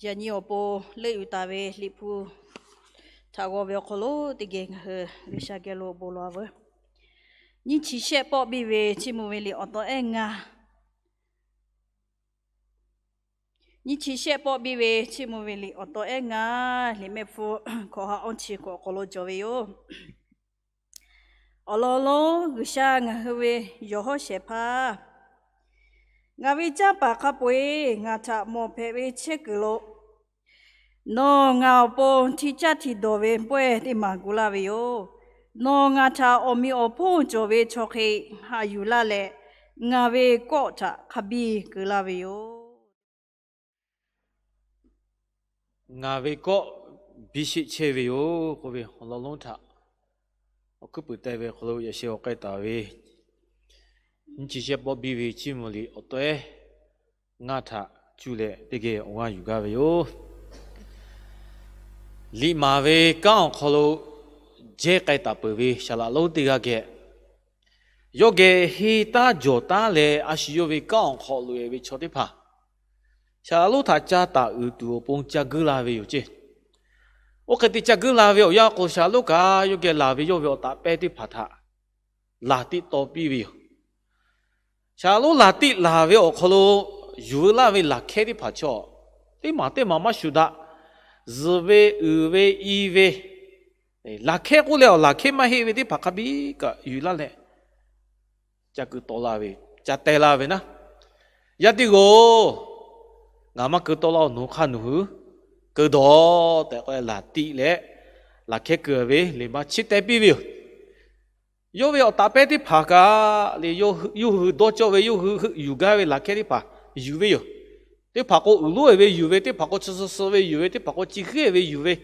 Yaꞈ nyi awˬ pon leuˆ yuˬ taˍ ve Liꞈ hpu htaꞈ g'aw ve awˬ hk'aw lo teˇ geh ngaˬ hui G'uiˬsha geh lo bon lawˬ-a veuˬ. Nyiˇ chi shehˆ pawˆ biˇ ve Chiˇ mvuh ve liꞈ awˬ taw ehˉ ngaˇ. Nyiˇ chi shehˆ pawˆ biˇ ve Chiˇ mvuh ve liꞈ awˬ taw ehˉ ngaˇ, liꞈ mehˆ hpfuhˇ hkawꞈ ha awˇ chi hkawꞈ awˬ hk'aw lo cawˬ ve yoˬ. Awˬ lawn lonˉ G'uiˬsha ngaˬ hui ve yawˬ hawˉ shehˍ hpaˇ, ngaˬ ve canˇ paˍ hk'a peu-eˬ ngaˬ htaꞈ mawˬ hpehꞈ ve chehˇ kuiˬ lo, nawˬ ngaˬ awˬ pon hti caˇ hti dawˬ ve pawehˇ teˇ maˬ gu laˇ ve yoˬ. Nawˬ ngaˬ htaꞈ awˬ meꞈ awˬ hponˇ cawˬ ve chaw hk'e haꞈ yuˬ laˇ leh, ngaˬ ve kawˆ htaꞈ hk'a biˇ keu laˇ ve yoˬ. Ngaˬ ve kawˆ biˇ sheˆ chehˇ ve yoˬ k'oˆ ve awˬ lawn lonˉ htaꞈ awˬ hkuiˉ puiˍ te ve awˬ hk'aw lo yaꞈ sheh awˬ k'ai taˍ ve nyiˇ chi shehˆ pawˆ biˇ ve Chiˇ mvuh liꞈ awˬ taw ehˉ ngaˇ htaꞈ cuˇ leh teˇ geh awˬ g'aˇ yuˬ gaˇ ve yoˬ. Liꞈ maˍ ve kanˉ awˬ hk'aw lo jehˇ k'ai taˍ peuˬ ve saˍ laꞈ lonˉ teˇ g'aˇ geh, yawˇ geh henˇ taˉ jawˬ taˉ leh a shu yawˇ ve kanˉ awˬ hk'aw loꞈ-e ve chaw teˇ hpaˍ saˍ laꞈ lonˉ htaꞈ ca taˍ uiˍ tuˬ awˬ pon ca guiˇ la ve yoˬ ceˇ. Oˇ hk'e te ca guiˇ la ve awˬ yanˇ k'o, saˍ laꞈ lonˉ kaꞈ yawˇ geh laˬ ve yawˇ ve awˬ taꞈ pehˇ teˇ hpaˍ htaꞈ laˬ tiˆ taw piˇ ve yoˬ. Saˍ laꞈ lonˉ laˬ tiˆ laˬ ve awˬ hk'aw lo yuˬ laˇ ve laˬ hkehˇ teˇ hpaˍ chaw, teˇ maˬ teˇ maˬ maˇ shuˍ daꞈ. Zuhꞈ ve, uiˍ ve, i ve, laˬ hkehˇ k'oˆ leh awˬ laˬ hkehˇ maˇ heˆ ve teˇ hpaˍ hk'a biˇ kaꞈ yuˬ laˇ leh, ca keu taw la ve, ca teh la ve naˉ, Yaˇ teˇ g'aˇ-oˬ, ngaˬ maˇ keu taw laˇ-oˬ. Nawˬ hui hk'aˇ nawˬ hui keu dawˬ tehꞈ k'oˆ leh laˬ tiˆ leh, laˬ hkehˇ keu ve liꞈ maˇ chiˇ teh piˇ ve yoˬ. Yawˇ ve awˬ taꞈ pehˇ teˇ hpaˍ kaꞈ le, yawˇ hui dawˇ cawˇ ve, yawˇ hui yuˬ gaˇ ve laˬ hkehˇ teˇ hpaˍ yuˬ ve yoˬ. Teˇ hpaˍ k'o uiˍ lonˉ-e ve yuˬ ve, teˇ hpaˍ k'o chi suh suh ve yuˬ ve, teˇ hpaˍ k'o chi hk'e ve yuˬ ve,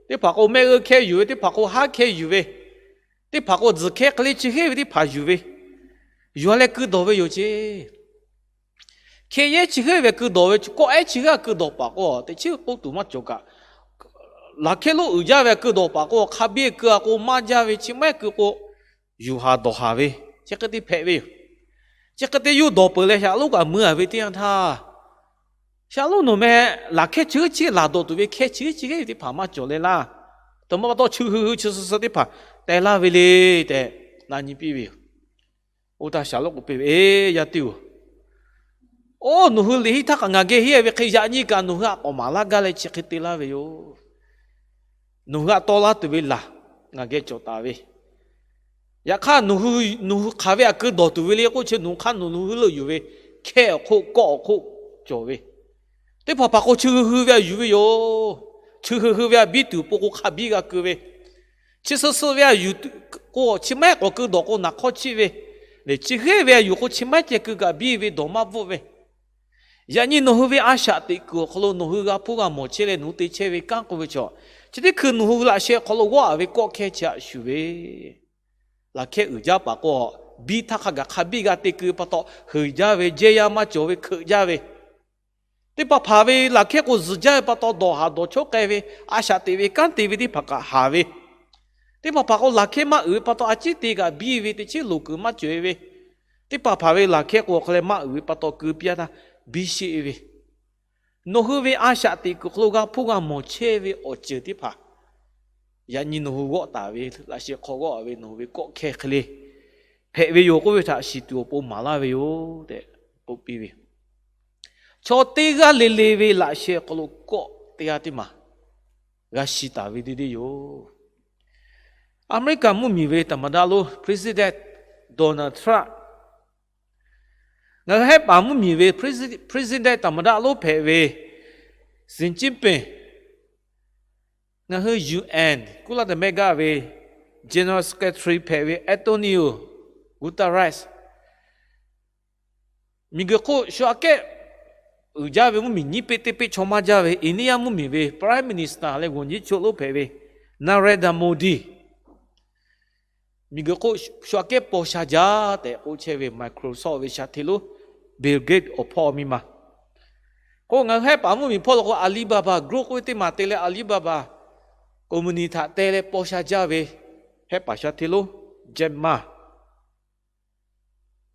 teˇ hpaˍ k'o mehˆ g'uˇ hkehˇ yuˬ ve, teˇ hpaˍ k'o haˉ hkehˇ yuˬ ve, teˇ hpaˍ k'o tzuhˬ hkehˇ hk'e le chi hk'e ve teˇ hpaˍ yuˬ ve, yuˬ-a leh keu dawˬ ve yoˬ ceˇ. Hkeh yehˉ chi hk'e ve keu dawˬ ve, kawˆ ehˉ chi hk'e keu dawˬ paˍ k'o, teꞈ chiˉ k'oˆ tuˬ maˇ cawˬ kaꞈ, laˬ hkehˇ lonˉ uiˍ jaˇ ve keu dawˬ paˍ k'o, hk'a biˇ keu-a k'o maˇ jaˇ ve, chi mehˉ keu k'o, yuˬ haˍ dawˬ haˍ ve, chi hk'e te hpehꞈ ve yoˬ. Chi hk'e te yuˬ dawˬ peuˬ leh, saˍ laꞈ lonˉ kaꞈ mui-a ve teˇ yanˇ htaˇ, saˍ laꞈ lonˉ nawˬ meh laˬ hkehˇ chi hk'e chi laˬ dawˬ tuˬ ve hkeh chi hk'e chi hk'e ve teˇ hpaˍ maˇ cawˬ leh laˇ. Taꞈ maˇ pa taw, chi hui hui chi suh suh teˇ hpaˍ teh laˇ ve le tehꞈ na nyi piˇ ve yoˬ. Oˇ htaˇ saˍ laꞈ lonˉ k'oˆ piˇ ve, Eˬ, yaˇ teˇ-oˬ, oˇ nawˬ hui liꞈ henˇ htaˇ kaꞈ ngaˬ geh henˇ ve hk'e, yaꞈ nyi kaꞈ nawˬ hui htaꞈ k'awꞈ maˍ laˇ gaˇ leh chi hk'e te laˇ ve yoˬ. Nawˬ hui htaꞈ tawˆ laˇ tuˬ ve laˬ ngaˬ geh cawˬ taˍ ve. Yaꞈ hk'aˇ, nawˬ hui hk'aˬ ve htaꞈ keu dawˬ tuˬ ve le k'oˆ chi, nawˬ hui hk'aˇ nawˬ hui leuˆ yuˬ ve, hkeh awˬ hk'oˆ, kawˆ awˬ hk'oˆ cawˬ ve, teˇ hpaˍ hpaˍ k'o chi hui hui ve htaꞈ yuˬ ve yoˬ. Chi hui hui ve htaꞈ biˇ tuˬ pon k'o hk'a biˇ g'a keu ve, chi suh suh ve htaꞈ yuˬ k'o, chi mehˉ k'awꞈ keu dawˬ k'o naˍ hk'awˇ chiˆ ve, chi hk'e ve htaꞈ yuˬ k'o chi mehˉ ceh keu kaꞈ biˇ ve dawˬ maˇ bvuhˆ ve, yaꞈ nyi nawˬ hui ve a shaꞈ teꞈ kuiˬ awˬ hk'aw lo nawˬ hui g'a hpuˇ g'a mawˬ chehˇ leh nawˬ hui te chehˇ ve kanˉ k'oˆ ve chaw, chi teˇ hkui nawˬ hui laꞈ sheh hk'aw lo g'awˆ-a ve kawˆ hkehˇ chi htaꞈ shuˍ ve, laˬ hkehˇ uiˍ jaˇ paˍ k'o, biˇ htaˇ hk'a gaˬ hk'a biˇ g'a te keu ve pa taw, heuˬ jaˇ ve, jehˇ yaˇ maˇ cawˬ ve, hkeuꞈ jaˇ ve, teˇ hpaˍ hpaˍ ve laˬ hkehˇ k'o zuhˬ jaˇ ve pa taw, dawˬ haˍ dawˬ chawˇ k'ai ve, a shaꞈ teꞈ ve kanˉ te ve teˇ hpaˍ kaꞈ haˍ ve, teˇ hpaˍ hpaˍ k'o laˬ hkehˇ maˇ uiˍ ve pa taw, a ciˉ te kaꞈ biˇ ve, teꞈ chiˉ loˍ kuiˬ maˇ cawˬ-e ve, teˇ hpaˍ hpaˍ ve laˬ hkehˇ k'o hk'a leh maˇ uiˍ ve pa taw keu piˇ-a htaˇ biˇ sheˆ ve, nawˬ hui ve a shaꞈ teꞈ kuiˬ hk'aw lo g'a hpuˇ g'a mawˬ chehˇ ve awˬ ceuˬ teˇ hpaˍ, yaꞈ nyi nawˬ hui g'awˆ taˍ ve laꞈ sheh hk'aw g'awˆ-a ve nawˬ hui ve kawˆ hkehˇ hk'e le hpehꞈ ve yoˬ k'oˆ ve htaꞈ shiˍ tuˬ awˬ pon maˍ laˇ ve yoˬ tehꞈ k'oˆ piˇ ve. Chaw teˇ g'aˇ le le ve laꞈ sheh hk'aw lo kawˆ teˇ g'aˇ teˇ maˬ g'a shiˍ taˍ ve deˇ deˇ yoˬ. Aˍmeˍriˆkaˍ mvuhˇmiˬ ve သမ္မတ lonˉ, President Donald Trump, ngaˬ hui hehˉ paˍ mvuhˇmiˬ ve President သမ္မတ lonˉ hpehꞈ ve Xi Jinping, ngaˬ hui UN ကုလသမဂ္ဂ ve General Secretary hpehꞈ ve Antonio Guterres, miˬguiˬ hk'oˆ shu aꞈ kehˉ uiˍ jaˇ ve mvuhˇmiˬ nyiˇ peˆ teˇ peˆ chaw maˇ jaˇ ve India mvuhˇmiˬ ve Prime Minister leh ဝန်ကြီးချုပ် lonˉ hpehꞈ ve Narendra Modi, miˬguiˬ hk'oˆ shu aꞈ kehˉ paw sha jaˇ tehꞈ k'oˆ chehˇ ve Microsoft ve sha hteˇ lonˉ Bill Gates awˬ hpawˇ miˇ ma k'o, ngaˬ hui hehˉ paˍ mvuhˇmiˬ hpawˇ lo k'o Alibaba Group k'oˆ ve teˇ maˬ te leh Alibaba company htaꞈ te leh paw sha jaˇ ve hehˉ paˍ sha hteˇ lonˉ Jack Ma,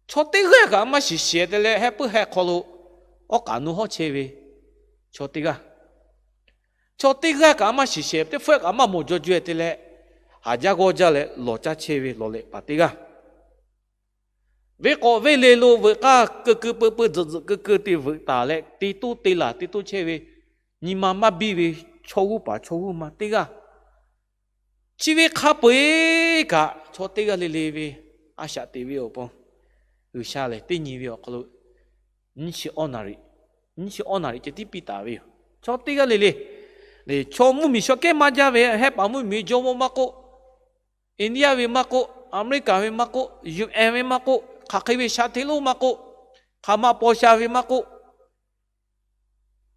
chaw teˇ g'aˇ kaꞈ maˇ shiˍ shehˍ te leh hehˉ puiˉ heh hk'aw lo awˉ k'aꞈ nu hawˉ chehˇ ve, Chaw teˇ g'aˇ, chaw teˇ g'aˇ kaꞈ maˇ shiˍ shehˍ, teˇ hpfuhˇ kaꞈ maˇ mawˬ jaw jaw-e te leh, haˍ jaˇ g'awˇ jaˇ leh lawˬ caˇ chehˇ ve lawˬ lehꞈ paˍ teˇ g'aˇ, venˇ k'awꞈ venˇ le lo veuꞈ k'aˇ keu keu peu peu tzuhꞈ tzuhꞈ keu keu te veuꞈ taˍ leh te toˇ te laˬ te toˇ chehˇ ve, nyi ma maˇ biˇ ve chaw g'uˇ paˍ chaw g'uˇ ma teˇ g'aˇ, chi ve hk'a peu-eˬ kaꞈ chaw teˇ g'aˇ le le ve a shaꞈ teꞈ ve awˬ pon, G'uiˬsha lehˬ teˇ nyi ve awˬ hk'aw lo nyiˇ chi awˇ naˍriˍ, nyiˇ chi awˇ naˍriˍ ceh tiˉ piˇ taˍ ve yoˬ. Chaw teˇ g'aˇ le le, chaw mvuhˇmiˬ shaw kehˉ maˇ jaˇ ve, hehˉ paˍ mvuhˇmiˬ jawˇmawˇ maˇ k'oˆ, India ve maˇ k'oˆ, America ve maˇ k'oˆ, U N ve maˇ k'oˆ, hk'aˬ hk'e ve sha hteˇ lonˉ maˇ k'oˆ, hk'aˬ ma paw sha ve maˇ k'oˆ,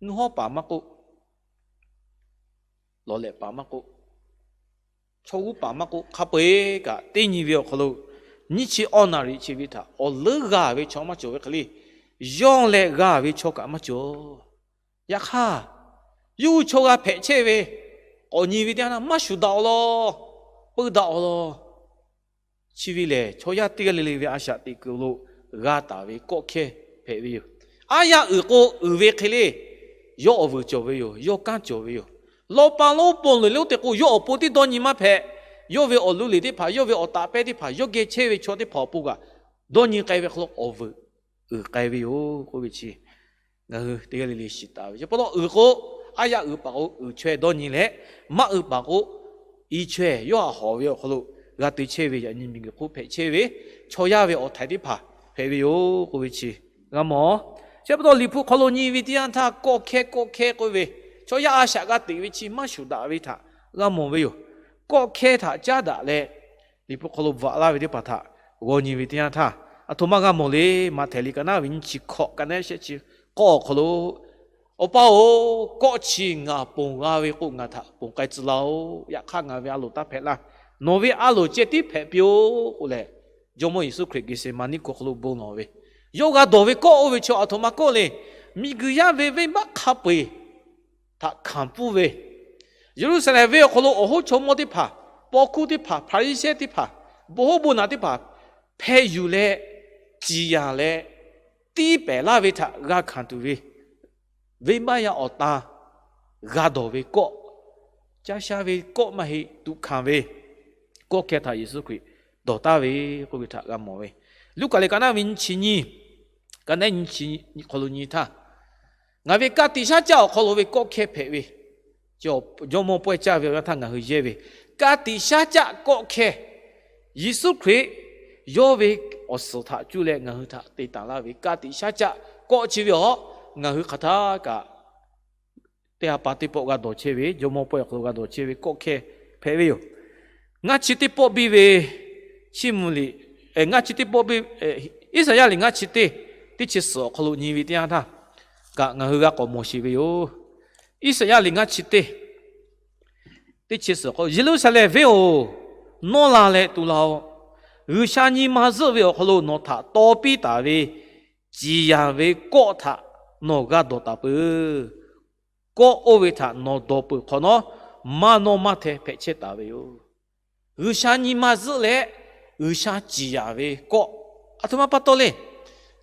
nuˇ hawˉ paˍ maˇ k'oˆ, lawˬ lehꞈ paˍ maˇ k'oˆ, chaw g'uˇ paˍ maˇ k'oˆ, hk'a peu-eˬ kaꞈ teˇ nyi ve awˬ hk'aw lo nyiˇ chi awˇ naˍriˍ chi ve htaꞈ awˬ leuˉ g'a ve chaw maˇ cawˬ ve hk'e le, yawˇ leh g'a ve chaw kaꞈ maˇ cawˬ. Yaꞈ hk'aˇ, yawˇ hui chaw g'a hpehꞈ chehˇ ve k'awꞈ nyi ve teˇ yanˇ htaˇ maˇ shuˍ daꞈ awˬ lawn, peu daꞈ awˬ lawn. Chi ve lehˬ, chaw yaˇ teˇ g'aˇ le le ve a shaꞈ teꞈ kuiˬ lo g'a taˍ ve kawˆ hkehˇ hpehꞈ ve yoˬ. Aˉ yaˇ uiˍ k'o uiˍ ve hk'e le, yawˇ awˬ vuiˬ cawˬ ve yoˬ, yawˇ kanˉ cawˬ ve yoˬ. Lawˇ pa lonˉ ponˬ loˬ le lonˉ te k'o, yawˇ awˬ pon tiˉ dawˇ nyi maˇ hpehꞈ. Yawˇ ve awˬ loꞈ liꞈ teˇ hpaˍ, yawˇ ve awˬ taꞈ pehˇ teˇ hpaˍ, yawˇ geh chehˇ ve chaw teˇ hpaˍ awˬ pon kaꞈ dawˇ nyi k'ai ve hk'aw lo awˬ vuiˬ uiˍ k'ai ve yoˬ k'oˆ ve chi, ngaˬ hui teˇ g'aˇ le le shiˍ taˍ ve. Chi pa taw uiˍ k'o, aˉ yaˇ uiˍ paˍ k'o uiˍ chaweh dawˇ nyi leh, maˇ uiˍ paˍ k'o i chaweh yawˇ htaꞈ hawˍ ve awˬ hk'aw lo g'a te chehˇ ve yaꞈ nyi miˬguiˬ hk'oˆ hpehꞈ chehˇ ve chaw yaˇ ve awˬ htaiˍ teˇ hpaˍ hpehꞈ ve yoˬ k'oˆ ve chi g'a mawˬ. Chi pa taw Liꞈ hpu hk'aw lo nyi ve teˇ yanˇ htaˇ, kawˆ hkehˇ kawˆ hkehˇ k'oˆ ve, chaw yaˇ a shaꞈ g'a teꞈ ve chi maˇ shuˍ daꞈ ve htaꞈ g'a mawˬ ve yoˬ. Kawˆ hkehˇ htaꞈ caˉ daꞈ leh, Liꞈ hpu hk'aw lo bvuhꞈ laˇ ve teˇ hpaˍ htaꞈ g'aw nyi ve teˇ yanˇ htaˇ, aˬ htoꞈ ma g'a mawˬ le. Maꞈhtehˍ liꞈ ka naˉ ve nyiˇ chi hkawꞈ, ka naˉ shehˆ chi k'awˇ awˬ hk'aw lo, Awˬ pa-oˬ, kawˆ chi ngaˬ ponˬ g'a ve k'o, ngaˬ htaꞈ ponˬ k'ai tcuh laˇ-oˆ. Yaꞈ hk'aˇ ngaˬ ve a loˍ taˇ hpehꞈ laˇ. Nawˬ ve a loˍ ceh tiˉ hpehꞈ piˇ-oˆ k'oˆ leh, Jawˇmawˇ Yeˍsuˆ Hkriꞈ Geˍseˍmaˍniˆ hkawˇ hk'aw lo bon lawˬ ve, yawˇ g'a dawˬ ve kawˆ oˇ ve chaw aˬ htoꞈ ma kawˆ le. Miˬguiˬ yaˇ ve venˇbaˆ hk'a peu-eˬ htaꞈ hkanˍ pfuhˇ ve, Yeˍruˆsaˍlehnˍ venˇ awˬ hk'aw lo awˬ hoˉ chaw mawˇ teˇ hpaˍ, paw hkuˇ teˇ hpaˍ, Hpaˍriˍsehˇ teˇ hpaˍ, bon hoˉ bon naˬ teˇ hpaˍ hpeh yuˬ leh, ciˍ yanˍ leh, tiˇ pehˍ laˇ ve htaꞈ g'a hkanˍ tuˬ ve, venˇbaˆ yaˇ awˬ tan g'a dawˬ ve kawˆ, caˇ sha ve kawˆ maˇ heˆ, tuꞈ hkanˍ ve kawˆ hkehˇ htaꞈ Yeˍsuˆ Hkriꞈ dawˬ taˍ ve k'oˆ ve htaꞈ g'a mawˬ ve, Luˉkaꞈ liꞈ ka naˉ ve nyiˇ chi nyiˇ, ka naˉ nyiˇ chi hk'aw lo nyi htaˇ, ngaˬ ve ka tiꞈ shaˉ caˆ awˬ hk'aw lo ve kawˆ hkehˇ hpehꞈ ve, Jawˇmawˇ pawehˇ caˇ ve awˬ yanˇ htaˇ ngaˬ hui yehˇ ve, ka tiꞈ shaˉ caˆ kawˆ hkehˇ, Yeˍsuˆ Hkriꞈ yawˇ ve awˬ suhˍ htaꞈ cuˇ leh ngaˬ hui htaꞈ te taˍ laˇ ve ka tiꞈ shaˉ caˆ kawˆ chi ve awˬ, ngaˬ hui hk'aˬ htaˇ kaꞈ teˇ ha pa teˇ pawˆ g'a dawˬ chehˇ ve, Jawˇmawˇ pawehˇ awˬ hk'aw lo g'a dawˬ chehˇ ve kawˆ hkehˇ hpehꞈ ve yoˬ. Ngaˇ chi teˇ pawˆ biˇ ve Chiˇ mvuh liꞈ, ngaˇ chi teˇ pawˆ biˇ, Iˉsaˍyaˆ liꞈ ngaˇ chi teˇ, teˇ chi suhˍ awˬ hk'aw lo nyi ve teˇ yanˇ htaˇ kaꞈ ngaˬ hui g'a k'awꞈ mawˬ sheˍ ve yoˬ. Iˉsaˍyaˆ liꞈ ngaˇ chi teˇ, teˇ chi suhˍ awˬ hk'aw lo, Yeˍruˆsaˍlehnˍ venˇ-oˬ, nawˇ la leh tu la-oꞈ. G'uiˬsha nyi ma zuhˆ ve awˬ hk'aw lo nawˬ htaꞈ taw piˇ taˍ ve ciˍ yanˍ ve kawˆ htaꞈ nawˬ g'a dawˬ taˍ peuˬ. Kawˆ oˇ ve htaꞈ nawˬ dawˬ peuˬ hk'awꞈ nawˉ, maˇ nawˇ maˇ hteh hpehꞈ chehˇ taˍ ve yoˬ. G'uiˬsha nyi ma zuhˆ leh G'uiˬsha ciˍ yanˍ ve kawˆ, aˬ htoꞈ ma pa taw le.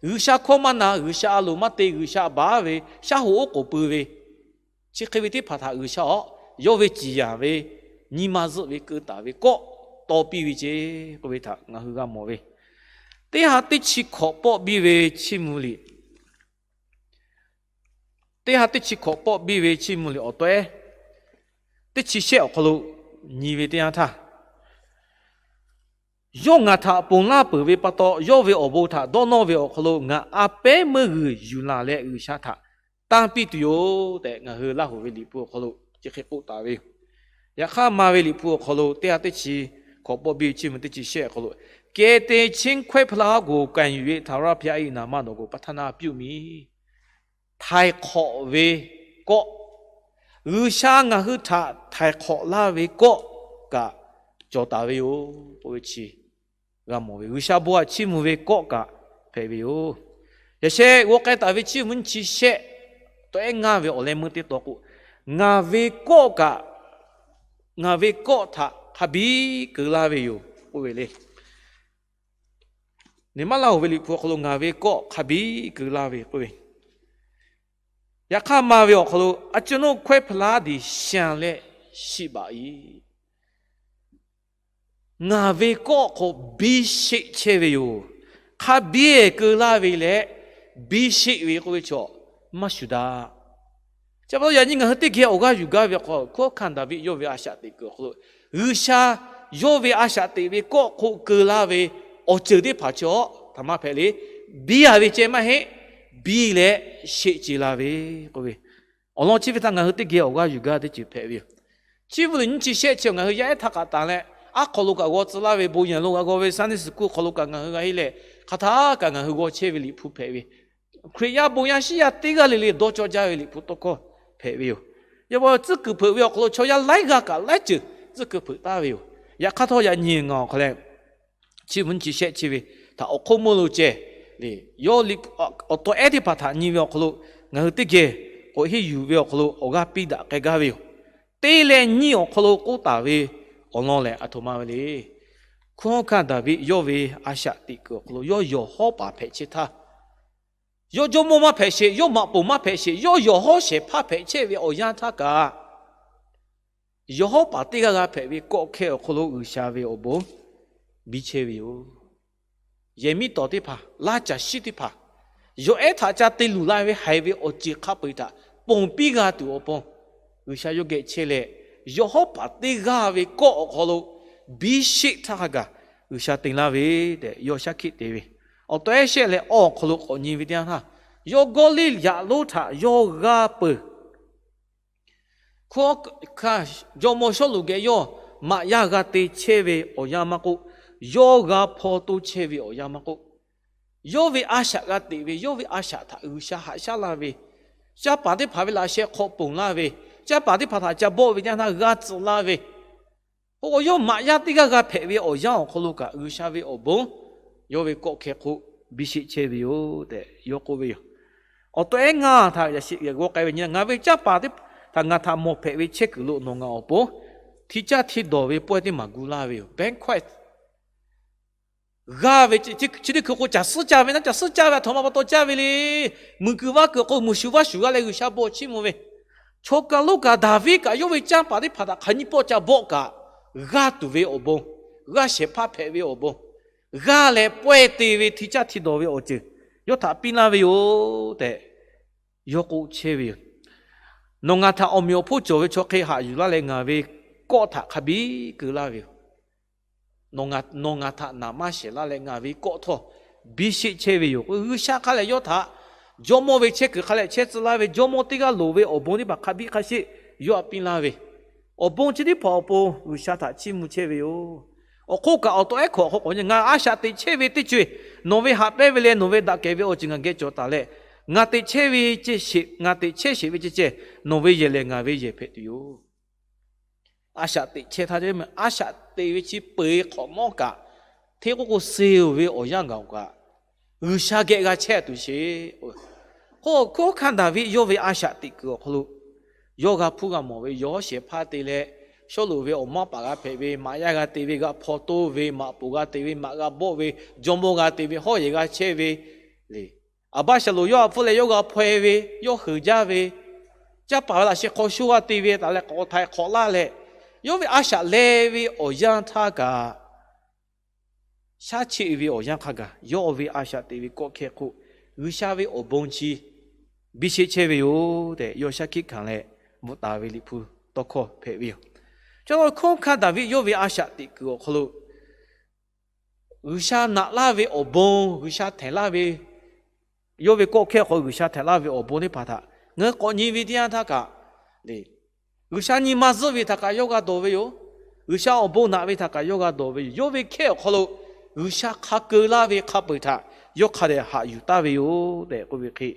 G'uiˬsha hkawˇ maˇ na, G'uiˬsha a loˍ maˇ te, G'uiˬsha baˬ ve, shaˉ hoꞈ oˉ k'oˍ pui ve, chi hk'e ve teˇ hpaˍ htaꞈ G'uiˬsha awˬ yawˇ ve ciˍ yanˍ ve, nyi ma zuhˆ ve keu taˍ ve kawˆ taw piˇ ve ce k'oˆ ve htaꞈ ngaˬ hui g'a mawˬ ve, teˇ ha teˇ chi hkawꞈ pawˆ biˇ ve Chiˇ mvuh liꞈ, teˇ ha teˇ chi hkawꞈ pawˆ biˇ ve Chiˇ mvuh liꞈ awˬ tawehˉ teˇ chi shehˆ awˬ hk'aw lo nyi ve teˇ yanˇ htaˇ, yawˇ ngaˬ htaꞈ ponˬ laˇ peuˬ ve pa taw, yawˇ ve awˬ bon htaꞈ dawˇ nawˇ ve awˬ hk'aw lo ngaˬ a pehˉ meuˇ g'uiˬ yuˬ laˬ leh G'uiˬsha htaꞈ tanˇ piˇ tuˬ yoˬ tehꞈ, ngaˬ hui Laˇ hoꞈ ve Liꞈ hpu awˬ hk'aw lo chi hk'e k'oˆ taˍ ve yoˬ. Yaꞈ hk'aˇ, Maˍ ve Liꞈ hpu awˬ hk'aw lo teˇ ha teˇ chi hkawꞈ pawˆ biˇ ve Chiˇ mvuh teˇ chi shehˆ awˬ hk'aw lo, ကယ်တင်ခြင်းခွဲးဖျက်ဟောင်းကို ကိုင်ယူ၍ ထာဝရဘုရား၏ နာမတော်ကို ပဌနာပြုမည်. Htaiˍ hk'awꞈ ve kawˆ, G'uiˬsha ngaˬ hui htaꞈ htaiˍ hk'awꞈ laˇ ve kawˆ kaꞈ cawˬ taˍ ve yoˬ k'oˆ ve chi g'a mawˬ ve, G'uiˬsha bon htaꞈ chiˇ mvuh ve kawˆ kaꞈ hpehꞈ ve yoˬ. Yaꞈ sheh g'aw k'ai taˍ ve Chiˇ mvuh nyiˇ chi shehˆ tawehˉ ngaˇ ve awˬ leh meuˇ teˇ taw k'o, ngaˬ ve kawˆ kaꞈ, ngaˬ ve kawˆ htaꞈ hk'a biˉ keu laˇ ve yoˬ k'oˆ ve le. Nehˬ maˇ Laˇ hoꞈ ve Liꞈ hpu awˬ hk'aw lo ngaˬ ve kawˆ hk'a biˉ keu laˇ ve k'oˆ ve, Yaꞈ hk'aˇ maˇ ve awˬ hk'aw lo, အကျွန်ုပ်ခွဲးဖျားသည် လျှံလျက်ရှိပါ၏. Ngaˬ ve kawˆ hk'aw biˇ sheˆ chehˇ ve yoˬ. Hk'a biˇ keu laˇ ve leh, biˇ sheˆ ve k'oˆ ve chaw maˇ shuˍ daꞈ. Chi pa taw yaꞈ nyi ngaˬ hui teˇ geh awˬ g'aˇ yuˬ gaˇ ve awˬ hk'aw, hkunˉ hawˉ hkanˇ Daˍviˆ yawˇ ve a shaꞈ teꞈ kuiˬ awˬ hk'aw lo, G'uiˬsha yawˇ ve a shaꞈ teꞈ ve kawˆ hk'oˆ keu laˇ ve awˬ ceuˬ teˇ hpaˍ chaw htaꞈ maˇ hpehꞈ le. Biˇ a ve ceh maˇ heˆ. Biˇ leh sheˆ ce la ve k'oˆ ve, awˬ lawn chi ve htaꞈ ngaˬ hui teˇ geh awˬ g'aˇ yuˬ gaˇ teˇ ceuˬ hpehꞈ ve yoˬ. Chi beuꞈ nyi chi shehˆ chi ngaˬ hui yaˇ ehˉ htaˇ kaꞈ tanˬ leh, aˉ hk'aw lo kaꞈ g'aw tcuh laˇ ve, bon yanˍ lo kaꞈ g'aw ve, Sunday school hk'aw lo kaꞈ ngaˬ hui g'a heˆ leh, hk'aˬ htaˇ kaꞈ ngaˬ hui g'aw chehˇ ve Liꞈ hpu hpehꞈ ve, Hkriꞈ yaˇ bon yaˇ shiˉ yaˇ teˇ g'aˇ le le dawˇ cawˇ jaˇ ve Liꞈ hpu tawˇ hkawˇ hpehꞈ ve yoˬ. Yaꞈ pa tcuhˉ kuiˬ hpeuꞈ ve awˬ hk'aw lo chaw yaˇ laiˉ g'aˇ kaꞈ laiˉ ceuˬ tcuhˉ kuiˬ hpeuꞈ taˍ ve yoˬ. Yaꞈ hk'aˇ htawˇ yaꞈ nyi ngaˬ awˬ hk'aw leh, chi beuꞈ nyi chi shehˆ chi ve htaꞈ awˬ hk'oˆ meuˇ lo ceh le, yawˇ awˬ tawꞈ ehˉ teˇ hpaˍ htaꞈ nyi ve awˬ hk'aw lo, ngaˬ hui teˇ geh k'awꞈ henˇ yuˬ ve awˬ hk'aw lo awˬ g'aˇ piˇ daꞈ k'ai gaˇ ve yoˬ. Teˇ leh nyiˇ awˬ hk'aw lo k'oˆ taˍ ve awˬ lawn lehˬ, aˬ htoꞈ ma ve le. Hkunˉ hawˉ hkanˇ Daˍviˆ yawˇ ve a shaꞈ teꞈ kuiˬ awˬ hk'aw lo yawˇ yawˬ hawˉ paˍ hpehꞈ chehˇ htaˇ, yawˇ jawˇmawˇ maˇ hpehꞈ sheˍ, yawˇ maꞈ poˍ maˇ hpehꞈ sheˍ, yawˇ yawˬ hawˉ shehˍ hpaˇ hpehꞈ chehˇ ve awˬ yanˇ htaˇ kaꞈ, yawˬ hawˉ paˍ teˇ g'aˇ g'a hpehꞈ ve kawˆ hkehˇ awˬ hk'aw lo G'uiˬsha ve awˬ bon biˇ chehˇ ve yoˬ. Yehˬ miˉ tawˍ teˇ hpaˍ, laˇ caˬ shiˉ teˇ hpaˍ, yawˬ ehˉ htaꞈ ca te luˬ la ve haiˬ ve awˬ ceuˬ hk'a peu-eˬ htaꞈ ponˬ piˇ g'a tuˬ awˬ pon G'uiˬsha yawˇ geh chehˇ leh, yawˬ hawˉ paˍ teˇ g'aˇ ve kawˆ awˬ hk'aw lo biˇ sheˆ htaˇ hk'a gaˬ G'uiˬsha te laˇ ve tehꞈ yawˇ shaˉ hkiˆ te ve. Awˬ tawꞈ ehˉ shehˆ leh awˬ hk'aw lo k'awꞈ nyi ve teˇ yanˇ htaˇ, yawˇ Gawˇliˇyaꞈ lonˉ htaꞈ yawˇ g'a peuˬ. Hkunˉ hawˉ hkanˇ jawˇmawˇ Sawˉluꞈ geh yawˇ maꞈ yaˇ g'a te chehˇ ve awˬ yanˇ maˇ k'oˆ, yawˇ g'a hpaw toˇ chehˇ ve awˬ yanˇ maˇ k'oˆ, yawˇ ve a shaꞈ g'a teꞈ ve, yawˇ ve a shaꞈ htaꞈ G'uiˬsha haꞈ shaˉ laˇ ve, caˇ paˍ teˇ hpaˍ ve laꞈ sheh hk'aw ponˬ laˇ ve, caˇ paˍ teˇ hpaˍ htaꞈ ca bawˆ ve teˇ yanˇ htaˇ g'a tcuhꞈ laˇ ve, k'o, yawˇ maꞈ yaˇ teˇ g'aˇ g'a hpehꞈ ve awˬ yanˇ awˬ hk'aw lo kaꞈ G'uiˬsha ve awˬ bon yawˇ ve kawˆ hkehˇ hk'oˆ biˇ sheˆ chehˇ ve yoˬ tehꞈ yawˇ k'oˆ ve yoˬ. Awˬ tawꞈ ehˉ ngaˇ htaꞈ yaꞈ sheˍ g'aw k'ai ve nyi, ngaˬ ve caˇ paˍ teˇ hpaˍ htaꞈ ngaˬ htaꞈ mawˬ hpehꞈ ve chehˇ kuiˬ lo nawˬ ngaˬ awˬ pon hti caˇ hti dawˬ ve pawehˇ teˇ maˬ gu laˇ ve yoˬ. Banquet g'aˇ ve chi teˇ hkui k'o, caˬ suhˉ caˇ ve naˉ, caˬ suhˉ caˇ ve aˬ htoꞈ ma pa taw caˇ ve le. Muiˬ kuiˬ vaˇ kuiˬ k'o, muiˬ shuˍ vaˇ shuˍ g'aˇ leh G'uiˬsha bon chiˇ mvuh ve, chaw kaˬ lonˉ kaꞈ Daˍviˆ kaꞈ yawˇ ve caˇ paˍ teˇ hpaˍ htaꞈ hk'aˬ nyiˇ pawˆ ca bawˆ kaꞈ, g'aˇ tuˬ ve awˬ bon, g'aˇ shehˍ hpaˇ hpehꞈ ve awˬ bon, g'aˇ leh pawehˇ te ve hti caˇ hti dawˬ ve awˬ ceuˬ yawˇ htaꞈ piˇ laˇ ve yoˬ tehꞈ yawˇ k'oˆ chehˇ ve yoˬ. Nawˬ ngaˬ htaꞈ awˬ meꞈ awˬ hponˇ cawˬ ve chaw hk'e haꞈ yuˬ laˇ leh, ngaˬ ve kawˆ htaꞈ hk'a biˇ keu laˇ ve yoˬ. Nawˬ ngaˬ htaꞈ naˍ maˇ shehˍ laˇ leh, ngaˬ ve kawˆ htawˇ biˇ sheˆ chehˇ ve yoˬ. G'uiˬsha hk'a lehˬ yawˇ htaꞈ jawˇmawˇ ve chehˇ kuiˬ hk'a lehˬ chehˇ tcuh laˇ ve, jawˇmawˇ teˇ g'aˇ loˍ ve awˬ bon teˇ hpaˍ hk'a biˇ hk'a sheˆ yawˇ htaꞈ piˇ laˇ ve, awˬ bon chi teˇ hpaˍ awˬ pon G'uiˬsha htaꞈ chiˇ mvuh chehˇ ve yoˬ. Awˬ hk'oˆ kaꞈ, awˬ tawꞈ ehˉ hkawꞈ hk'aw k'awꞈ nyi, ngaˬ a shaꞈ teꞈ chehˇ ve teˇ co-e nawˬ ve haꞈ pehnˇ ve leh nawˬ ve daꞈ kehˬ ve awˬ ceuˬ ngaˬ geh cawˬ taˍ leh, ngaˬ teꞈ chehˇ ve ceh sheˍ, ngaˬ teꞈ chehˇ sheˍ ve ceh ceh, nawˬ ve yehˬ lehˬ ngaˬ ve yehˬ hpehꞈ tuˬ yoˬ. A shaꞈ teꞈ chehˇ htaˇ, a shaꞈ teꞈ ve chi peu-eˬ hk'awꞈ nawˉ kaꞈ, hteˇ k'oˆ k'o, suh-oˬ ve awˬ yanˇ gaˬ-oˬ kaꞈ, G'uiˬsha geh g'a chehˇ tuˬ sheˍ. Hk'oˆ hkanˇ Daˍviˆ yawˇ ve a shaꞈ teꞈ kuiˬ awˬ hk'aw lo, yawˇ g'a hpuˇ g'a mawˬ ve, yawˬ hawˉ shehˍ hpaˇ te leh, Sawˉluꞈ ve awˬ maˇ paˍ g'a hpehꞈ ve, maꞈ yaˇ g'a te ve, g'a hpaw toˇ ve, maꞈ poˍ g'a te ve, maꞈ g'a bawˆ ve, jawˇmawˇ g'a te ve, hawˉ yehˬ g'a chehˇ ve le. Aˍbaˇshaˍlonˍ yawˇ htaꞈ hpfuhˆ leh yawˇ g'a hpaw-e ve, yawˇ heuˬ jaˇ ve, caˇ paˍ ve laꞈ sheh hk'aw sho g'a te ve htaꞈ leh k'awꞈ htaiˍ hk'awꞈ laˇ leh, yawˇ ve a shaꞈ leh ve awˬ yanˇ htaˇ kaꞈ, shaˉ cheˆ ve awˬ yanˇ hk'a gaˬ yawˇ ve a shaꞈ teꞈ ve kawˆ hkehˇ hk'oˆ, G'uiˬsha ve awˬ bon chi biˇ sheˆ chehˇ ve yoˬ tehꞈ yawˇ shaˉ hkiˆ hkanˍ leh bvuhꞈ taˍ ve Liꞈ hpu tawˇ hkawˇ hpehꞈ ve yoˬ. Chi pa taw hkunˉ hawˉ hkanˇ Daˍviˆ yawˇ ve a shaꞈ teꞈ kuiˬ awˬ hk'aw lo, G'uiˬsha naꞈ laˇ ve awˬ bon, G'uiˬsha htehꞈ laˇ ve, yawˇ ve kawˆ hkehˇ hk'aw G'uiˬsha htehꞈ laˇ ve awˬ bon teˇ hpaˍ htaꞈ ngaˬ hui k'awꞈ nyi ve teˇ yanˇ htaˇ kaꞈ le, G'uiˬsha nyi ma zuhˆ ve htaꞈ kaꞈ yawˇ g'a dawˬ ve yoˬ. G'uiˬsha awˬ bon naꞈ ve htaꞈ kaꞈ yawˇ g'a dawˬ ve yoˬ. Yawˇ ve hkehˇ awˬ hk'aw lo G'uiˬsha hk'a keu laˇ ve hk'a peu-eˬ htaꞈ yawˇ hk'a dehꞈ haꞈ yuˬ taˍ ve yoˬ tehꞈ k'oˆ ve hk'e,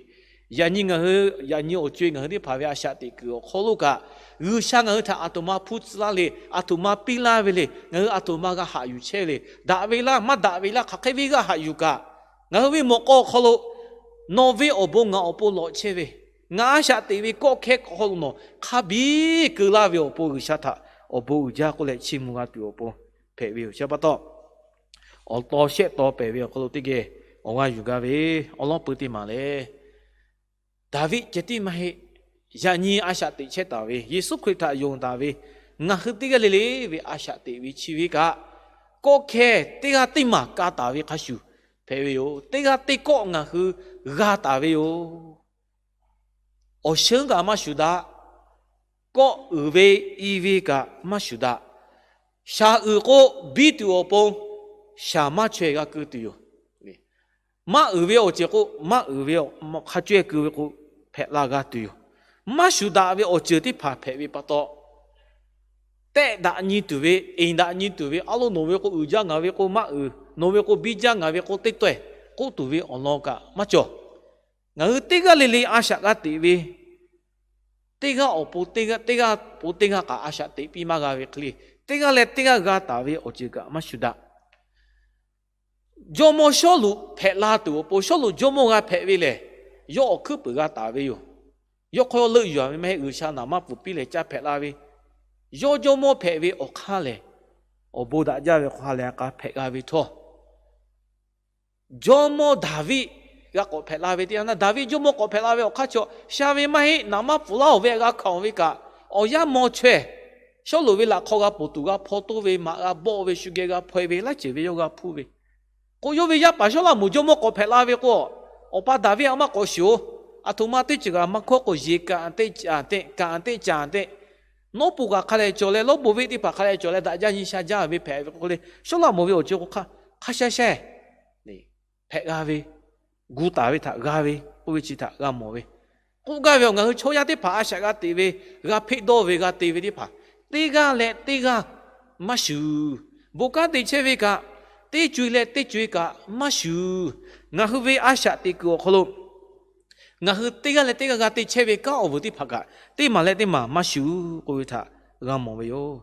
yaꞈ nyi ngaˬ hui, yaꞈ nyi awˬ co-e ngaˬ hui teˇ hpaˍ ve a shaꞈ teꞈ kuiˬ awˬ hk'aw lo kaꞈ, G'uiˬsha ngaˬ hui htaꞈ aˬ htoꞈ ma hpuˇ tcuh laˇ le, aˬ htoꞈ ma piˇ laˇ ve le, ngaˬ hui aˬ htoꞈ ma g'a haꞈ yuˬ chehˇ le, daꞈ ve laˇ maˇ daꞈ ve laˇ hk'aˬ hk'e ve g'a haꞈ yuˬ kaꞈ, ngaˬ hui ve mawꞈ k'aw awˬ hk'aw lo nawˬ ve awˬ bon ngaˬ awˬ pon lawꞈ chehˇ ve, ngaˬ a shaꞈ teꞈ ve kawˆ hkehˇ hk'aw lo nawˬ hk'a biˇ keu laˇ ve awˬ pon G'uiˬsha htaꞈ awˬ bon uiˍ jaˇ k'oˆ leh chiˇ mvuh g'a tuˬ awˬ pon hpehꞈ ve yoˬ. Chi pa taw, awˬ taw shehˆ taw pehˬ ve awˬ hk'aw lo teˇ geh awˬ g'aˇ yuˬ gaˇ ve awˬ lawn peuˬ teˇ maˬ lehˬ, Daˍviˆ ceh tiˉ maˇ heˆ. Yaꞈ nyi a shaꞈ teꞈ chehˇ taˍ ve, Yeˍsuˆ Hkriꞈ htaꞈ yonˍ taˍ ve, ngaˬ hui teˇ g'aˇ le le ve a shaꞈ teꞈ ve chi ve kaꞈ, kawˆ hkehˇ teˇ g'aˇ teˇ maˬ ka taˍ ve hk'a shuˍ hpehꞈ ve yoˬ. Teˇ g'aˇ teˇ kawˆ ngaˬ hui g'a taˍ ve yoˬ. Awˬ sheunˉ kaꞈ maˇ shuˍ daꞈ. Kawˆ uiˍ ve, i ve kaꞈ maˇ shuˍ daꞈ. Shaˍ uiˍ k'o, biˇ tuˬ awˬ pon shaˍ maˇ chaweh g'a keu tuˬ yoˬ. Maˇ uiˍ ve awˬ ceuˬ k'o, maˇ uiˍ ve hk'a caweh keu ve k'o, hpehꞈ la g'a tuˬ yoˬ. Maˇ shuˍ daꞈ ve awˬ ceuˬ teˇ hpaˍ hpehꞈ ve pa taw, tehˆ daꞈ nyi tuˬ ve, eˍ daꞈ nyi tuˬ ve, a lo nawˬ ve k'o uiˍ jaˇ, ngaˬ ve k'o maˇ uiˍ, nawˬ ve k'o biˇ jaˇ, ngaˬ ve k'o teˇ taweh k'oˆ tuˬ ve awˬ lawn kaꞈ maˇ cawˬ. Ngaˬ hui teˇ g'aˇ le le a shaꞈ g'a teꞈ ve, teˇ g'aˇ awˬ pon teˇ g'aˇ, teˇ g'aˇ pon teˇ g'aˇ kaꞈ a shaꞈ teꞈ piˇ maˇ g'a ve hk'e le, teˇ g'aˇ leh teˇ g'aˇ g'a taˍ ve awˬ ceuˬ kaꞈ maˇ shuˍ daꞈ. Jawˇmawˇ Sawˉluꞈ hpehꞈ la tuˬ awˬ pon, Sawˉluꞈ jawˇmawˇ g'a hpehꞈ ve lehˬ, yawˇ awˬ hkuiˉ peuˬ g'a taˍ ve yoˬ. Yawˇ hk'aw yawˇ leuˆ yuˬ ve maˇ heˆ, G'uiˬsha naˍ manˇ pfuhˍ piˇ leh caˇ hpehꞈ la ve. Yawˇ jawˇmawˇ hpehꞈ ve awˬ hk'aˇ lehˬ, awˬ bon daꞈ jaˇ ve hk'aw ha lehˬ a k'a hpehꞈ g'a ve htawˇ, jawˇmawˇ Daˍviˆ g'a k'awꞈ hpehꞈ la ve teˇ yanˇ, Daˍviˆ jawˇmawˇ k'awꞈ hpehꞈ la ve awˬ hk'aˇ chaw sha ve maˇ heˆ, naˍ manˇ pfuhˍ laˇ-oˬ ve g'a hkanˍ ve kaꞈ, awˬ yanˇ maw chaweh, Sawˉluꞈ ve laꞈ hk'aw g'a ponˬ tuˬ g'a hpaw toˇ ve, maꞈ g'a bawˆ ve, shu geh g'a hpaw-e ve, laiˉ ceuˬ ve yawˇ g'a hpuˇ ve. K'o, yawˇ ve yaˇ paˍ Sawˉlaꞈmonˍ jawˇmawˇ k'awꞈ hpehꞈ la ve k'o, awˬ pa Daˍviˆ a maˇ k'awꞈ shiˍ-oˬ. Aˬ htoꞈ ma teˇ ceuˬ kaꞈ maˇ hkawˇ k'o, yeˬ kaꞈ teˇ caˍ teˆ, kaꞈ teˇ caˍ teˆ, nawˉ pon kaꞈ hk'a leh cawˬ leh, lawˉ bon veˆ teˇ hpaˍ hk'a leh cawˬ leh, daꞈ jaˇ nyi sha jaˇ ve hpehꞈ ve k'o le, Sawˉlaꞈmonˍ ve awˬ ceuˬ k'o hk'a, hk'a sha sha hpehꞈ g'a ve, gu taˍ ve htaꞈ g'a ve k'oˆ ve chi htaꞈ g'a mawˬ ve. K'oˆ gaˇ ve awˬ, ngaˬ hui chaw yaˇ teˇ hpaˍ a shaꞈ g'a teꞈ ve, g'a hpeˆ dawˇ ve, g'a te ve teˇ hpaˍ, teˇ g'aˇ leh teˇ g'aˇ maˇ shuˍ. Bon kanˉ te chehˇ ve kaꞈ, teˇ co-e leh teˇ co-e kaꞈ maˇ shuˍ. Ngaˬ hui ve a shaꞈ teꞈ kuiˬ awˬ hk'aw lo ngaˬ hui teˇ g'aˇ leh teˇ g'aˇ g'a te chehˇ ve kanˉ awˬ vuiˬ teˇ hpaˍ kaꞈ, teˇ maˬ leh teˇ maˬ maˇ shuˍ k'oˆ ve htaꞈ g'a mawˬ ve yoˬ.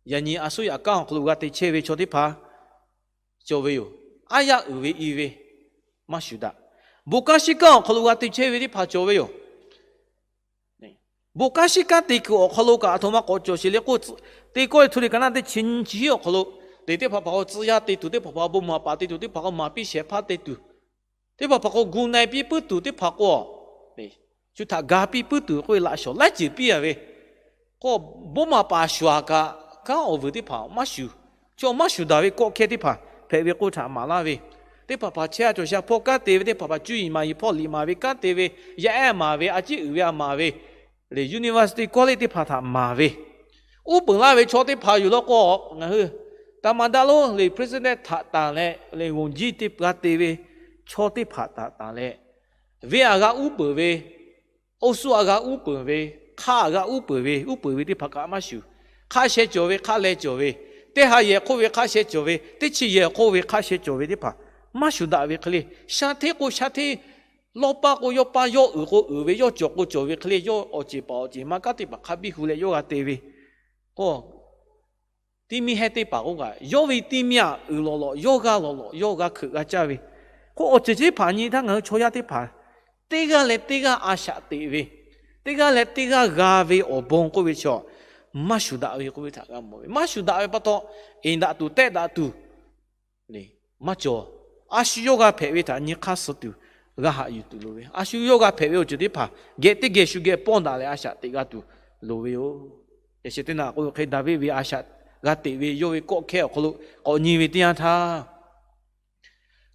Yaꞈ nyi a suˉ yaꞈ kanˉ awˬ hk'aw lo g'a te chehˇ ve chaw teˇ hpaˍ cawˬ ve yoˬ. Aˉ yaˇ uiˍ ve i ve maˇ shuˍ daꞈ. Bon kanˉ shiˉ kanˉ awˬ hk'aw lo g'a te chehˇ ve teˇ hpaˍ cawˬ ve yoˬ. Bon kanˉ shiˉ kanˉ te kuiˬ awˬ hk'aw lo kaꞈ aˬ htoꞈ ma k'awꞈ cawˬ sheˍ le k'o, Teˇ Kawˇrenˍhtuˆ liꞈ ka naˆ teˇ chi nyiˇ chi hiˉ awˬ hk'aw lo, teˇ teˇ hpaˍ hpaˍ k'o tcuh yaˇ te tuˬ, teˇ hpaˍ hpaˍ bon maˍ paˍ te tuˬ, teˇ hpaˍ k'o maˍ piˇ shehˍ hpaˇ te tuˬ, teˇ hpaˍ hpaˍ k'o gu na-e piˇ puiˉ tuˬ, teˇ hpaˍ k'o shu htaꞈ ga piˇ puiˉ tuˬ k'oˆ ve laꞈ shawˍ laiˉ ceuˬ piˇ a ve k'o, bon maˍ paˍ shuˍ-aˬ kaꞈ, kanˉ awˬ vuiˬ teˇ hpaˍ maˇ shuˍ. Chaw maˇ shuˍ daꞈ ve kawˆ hkehˇ teˇ hpaˍ hpehꞈ ve k'oˆ htaꞈ maˍ laˇ ve, teˇ hpaˍ hpaˍ chehˇ-a cawˬ sha hpawˇ kanˉ te ve, teˇ hpaˍ hpaˍ cuˇ yiˍ maˍ yiˍ hpawˇ liꞈ maˍ ve kanˉ te ve, yaˇ ehˉ maˍ ve, a ciˉ uiˍ ve a maˍ ve, le university college teˇ hpaˍ htaꞈ maˍ ve, uˉ peunˍ laˇ ve chaw teˇ hpaˍ yoˬ law k'o, ngaˬ hui သမ္မတ lonˉ le president htaꞈ tanˬ leh le ဝန်ကြီး teˇ g'a te ve chaw teˇ hpaˍ htaꞈ tanˬ leh, venˇ a g'a uˉ peunˍ ve, oˇ suhˉ a g'a uˉ peunˍ ve, hk'aˇ a g'a uˉ peunˍ ve, uˉ peunˍ ve teˇ hpaˍ kaꞈ maˇ shuˍ. Hk'aˇ sheh cawˬ ve, hk'aˇ leh cawˬ ve, teˇ ha yehˬ hk'oˆ ve hk'aˇ sheh cawˬ ve, teˇ chi yehˬ hk'oˆ ve hk'aˇ sheh cawˬ ve teˇ hpaˍ maˇ shuˍ daꞈ ve hk'e le, sha hteˇ k'o sha hteˇ, lawˇ paˇ k'o yawˇ paˇ, yawˇ uiˍ k'o uiˍ ve, yawˇ cawˬ k'o cawˬ ve hk'e le, yawˇ awˬ ceˬ paˍ awˬ ceˬ ma kanˉ teˇ hpaˍ hk'a biˇ hu leh yawˇ g'a te ve k'o, teˇ miˇ hehnˇ teˇ hpaˍ k'oˆ kaꞈ, yawˇ ve teˇ miˇ aꞈ uiˍ lawˬ lawˬ, yawˇ g'aˇ lawˬ lawˬ, yawˇ g'a hkeuꞈ g'a caˇ ve k'o, awˬ ceuˬ chi teˇ hpaˍ nyi htaˇ ngaˬ hui chaw yaˇ teˇ hpaˍ teˇ g'aˇ leh teˇ g'aˇ a shaꞈ teꞈ ve, teˇ g'aˇ leh teˇ g'aˇ g'a ve awˬ bon k'oˆ ve chaw maˇ shuˍ daꞈ ve k'oˆ ve htaꞈ g'a mawˬ ve. Maˇ shuˍ daꞈ ve pa taw, eˍ daꞈ tuˬ tehˆ daꞈ tuˬ maˇ cawˬ. A shu yawˇ g'a hpehꞈ ve htaꞈ nyi hk'aˇ suh tuˬ, g'a haꞈ yuˬ tuˬ loˍ ve. A shu yawˇ g'a hpehꞈ ve awˬ ceuˬ teˇ hpaˍ geh teˇ geh shu geh pawˇ daꞈ leh a shaꞈ teꞈ g'a tuˬ loˍ ve yoˬ. Yaꞈ sheh teˇ naꞈ k'oˆ ve hk'e, Daˍviˆ ve a shaꞈ g'a teꞈ ve yawˇ ve kawˆ hkehˇ awˬ hk'aw lo k'awꞈ nyi ve teˇ yanˇ htaˇ,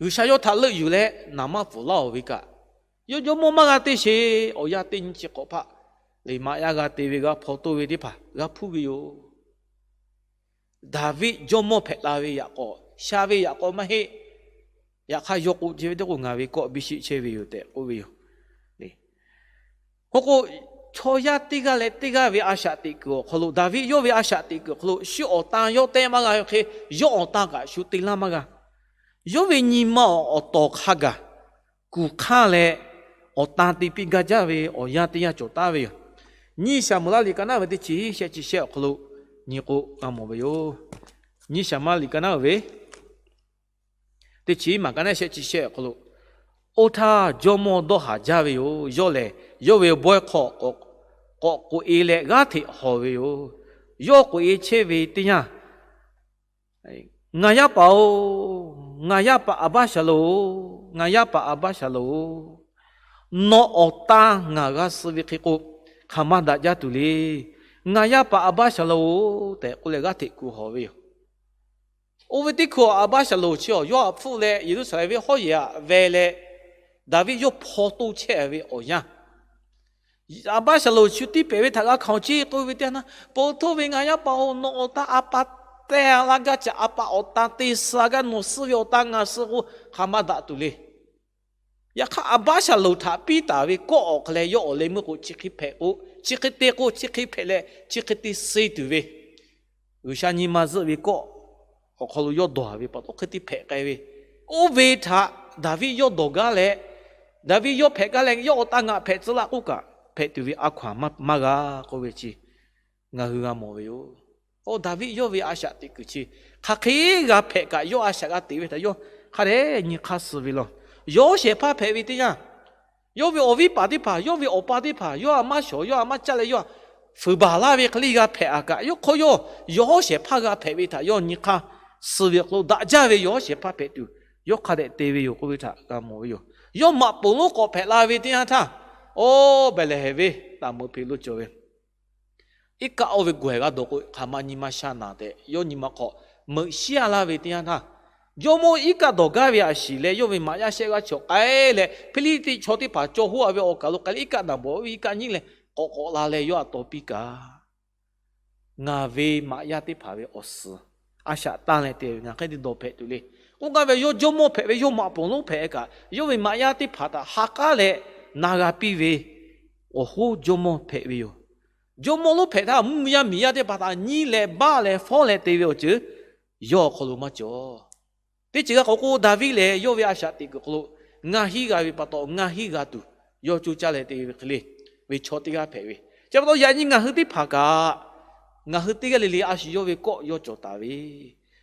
G'uiˬsha yawˇ htaꞈ leuˆ yuˬ leh naˍ manˇ pfuhˍ laˇ-oˬ ve kaꞈ, yawˇ jawˇmawˇ maˇ g'a te sheˍ. Awˬ yanˇ teˇ nyi chi hk'awꞈ hpaˆ le maꞈ yaˇ g'a te ve, g'a hpaw toˇ ve teˇ hpaˍ g'a hpuˇ ve yoˬ. Daˍviˆ jawˇmawˇ hpehꞈ la ve yaꞈ k'aw, sha ve yaꞈ k'aw maˇ heˆ. Yaꞈ hk'aˇ yawˇ k'oˆ chehˇ ve teˇ k'o, ngaˬ ve kawˆ biˇ sheˆ chehˇ ve yoˬ tehꞈ k'oˆ ve yoˬ. K'o k'o, chaw yaˇ teˇ g'aˇ leh teˇ g'aˇ ve a shaꞈ teꞈ kuiˬ awˬ hk'aw lo, Daˍviˆ yawˇ ve a shaꞈ teꞈ kuiˬ awˬ hk'aw lo shu awˬ tan yawˇ te maˇ g'a ve hk'e, yawˇ awˬ tan kaꞈ shu te laˇ maˇ g'a. Yawˇ ve nyi ma awˬ tawˍ hk'a gaˬ kuˬ hk'aˇ leh awˬ tan te piˇ gaˇ jaˇ ve awˬ yanˇ teˇ yanˇ cawˬ taˍ ve yoˬ. Nyiˇ Saˍmo-eˍlaˆ liꞈ ka naˆ ve teˇ chi shehˆ chi shehˆ awˬ hk'aw lo nyi k'o g'a mawˬ ve yoˬ. Nyiˇ Saˍmo-eˍlaˆ liꞈ ka naˆ ve teˇ chi maˬ ka naˆ shehˆ chi shehˆ awˬ hk'aw lo, oˇ htaˇ jawˇmawˇ dawˇ haˍ jaˇ ve yoˬ. Yawˇ lehˬ, yawˇ ve bawehˇ hk'aw k'awꞈ k'oꞈ e leh g'aˇ hteꞈ hawˬ ve yoˬ. Yawˇ k'oꞈ e chehˇ ve teˇ yanˇ, Ngaˬ yaˇ paˍ-oˬ, ngaˬ yaˇ paˍ Aˍbaˇshaˍlonˍ-oˬ, ngaˬ yaˇ paˍ Aˍbaˇshaˍlonˍ-oˬ, nawˬ awˬ tan ngaˬ g'a suh ve hk'e k'o, hk'aˬ ma daꞈ jaˇ tuˬ le. Ngaˬ yaˇ paˍ Aˍbaˇshaˍlonˍ-oˬ tehꞈ k'oˆ leh g'aˇ hteꞈ kuˬ hawˬ ve yoˬ. Oˇ ve teˇ hkui Aˍbaˇshaˍlonˍ chi awˬ yawˇ htaꞈ hpfuhˆ leh Yeˍruˆsaˍlehnˍ venˇ hawˉ yehˬ htaꞈ veh leh, Daˍviˆ yawˇ hpaw toˇ chehˇ ve awˬ yanˇ, Aˍbaˇshaˍlonˍ shu tiˇ pehˍ ve htaꞈ g'a hkanˍ awˬ ceˇ k'oˆ ve teˇ yanˇ, Ponˬ htoˇ ve ngaˬ yaˇ paˍ-oˬ, nawˬ awˬ tan a pa teh la gaˇ ca a pa awˬ tan te suh gaˇ, nawˬ suh ve awˬ tan ngaˬ suh k'o, hk'aˬ ma daꞈ tuˬ le. Yaꞈ hk'aˇ Aˍbaˇshaˍlonˍ htaꞈ piˇ taˍ ve kawˆ awˬ hk'aw leh yawˇ awˬ leh meuˇ k'o chi hk'e hpehꞈ k'o, chi hk'e te k'o, chi hk'e hpehꞈ leh chi hk'e te suh tuˬ ve, G'uiˬsha nyi ma zuhˆ ve kawˆ awˬ hk'aw lo yawˇ dawˬ ve pa taw hk'e te hpehꞈ k'ai ve. Oˇ ve htaꞈ Daˍviˆ yawˇ dawˬ gaˇ leh, Daˍviˆ yawˇ hpehꞈ gaˇ leh yawˇ awˬ tan ngaˬ hpehꞈ tcuh laˇ k'oˆ kaꞈ, hpehꞈ tuˬ ve a hkaw-anˬ maˇ g'a k'oˆ ve chi ngaˬ hui g'a mawˬ ve yoˬ. Oˇ Daˍviˆ yawˇ ve a shaꞈ teꞈ kuiˬ chi hk'aˬ hk'e g'a hpehꞈ kaꞈ, yawˇ a shaꞈ g'a teꞈ ve htaꞈ yawˇ hk'a dehꞈ nyi hk'aˇ suh ve law. Yawˇ shehˍ hpaˇ hpehꞈ ve teˇ yanˇ, yawˇ ve awˬ viˉ paˍ teˇ hpaˍ, yawˇ ve awˬ pa teˇ hpaˍ, yawˇ a maˇ shawˍ, yawˇ a maˇ caˇ leh yawˇ fuiˍ baˬ laˇ ve hk'e le g'a hpehꞈ-a kaꞈ, yawˇ hk'aw yawˇ yawˇ shehˍ hpaˇ g'a hpehꞈ ve htaꞈ yawˇ nyi hk'aˇ suh ve awˬ hk'aw lo daꞈ jaˇ ve yawˇ shehˍ hpaˇ hpehꞈ tuˬ yawˇ hk'a dehꞈ te ve yoˬ k'oˆ ve htaꞈ g'a mawˬ ve yoˬ. Yawˇ maꞈ poˍ lonˉ k'awꞈ hpehꞈ la ve teˇ yanˇ htaˇ, oˇ Behˍlehˍhehnˍ venˇ taˍ meuꞈ hpeꞈ lo cawˬ ve iˉ kaˆ oˇ ve gawˬ hehˍ g'a dawˬ k'o, hk'aˬ ma nyi ma sha naˍ tehꞈ yawˇ nyi ma hk'aw meuꞈ shiˉ-a laˇ ve teˇ yanˇ htaˇ, jawˇmawˇ iˉ kaˆ dawˬ gaˇ ve a shiˍ leh yawˇ ve maꞈ yaˇ shehˆ g'aˇ chaw k'ai leh, Hpiˇliˇtiˆ chaw teˇ hpaˍ caw hoˉ-a ve awˬ kaˬ lo k'ai leh iˉ kaˆ naˬ bawˬ ve iˉ kaˆ nyiˉ leh k'awꞈ k'awꞈ la leh yawˇ a taw piˇ kaꞈ, ngaˬ ve maꞈ yaˇ teˇ hpaˍ ve awˬ suhˍ a shaꞈ tanˇ leh te ve ngaˬ hk'e te dawˬ hpehꞈ tuˬ le. Oˇ g'aˇ ve yawˇ jawˇmawˇ hpehꞈ ve, yawˇ maꞈ poˍ lonˉ hpehꞈ kaꞈ, yawˇ ve maꞈ yaˇ teˇ hpaˍ htaꞈ ha k'aˉ leh na g'a piˇ ve awˬ hoˉ jawˇmawˇ hpehꞈ ve yoˬ. Jawˇmawˇ lonˉ hpehꞈ htaˇ mvuhˇ miˬ yaˇ miˬ yaˇ teˇ hpaˍ htaꞈ nyiˉ leh baˆ leh fawˉ leh te ve awˬ ceuˬ yawˇ awˬ hk'aw lo maˇ cawˬ. Teˇ ceuˬ g'a k'oˆ k'o, Daˍviˆ lehˬ yawˇ ve a shaꞈ teꞈ kuiˬ hk'aw lo ngaˇ hinˉ g'a ve pa taw, ngaˇ hinˉ g'a tuˬ yawˇ coˇ caˇ leh te ve hk'e le ve chaw teˇ g'aˇ hpehꞈ ve. Chi pa taw yaꞈ nyi ngaˬ hui teˇ hpaˍ kaꞈ, ngaˬ hui teˇ g'aˇ le le a shu yawˇ ve kawˆ yawˇ cawˬ taˍ ve,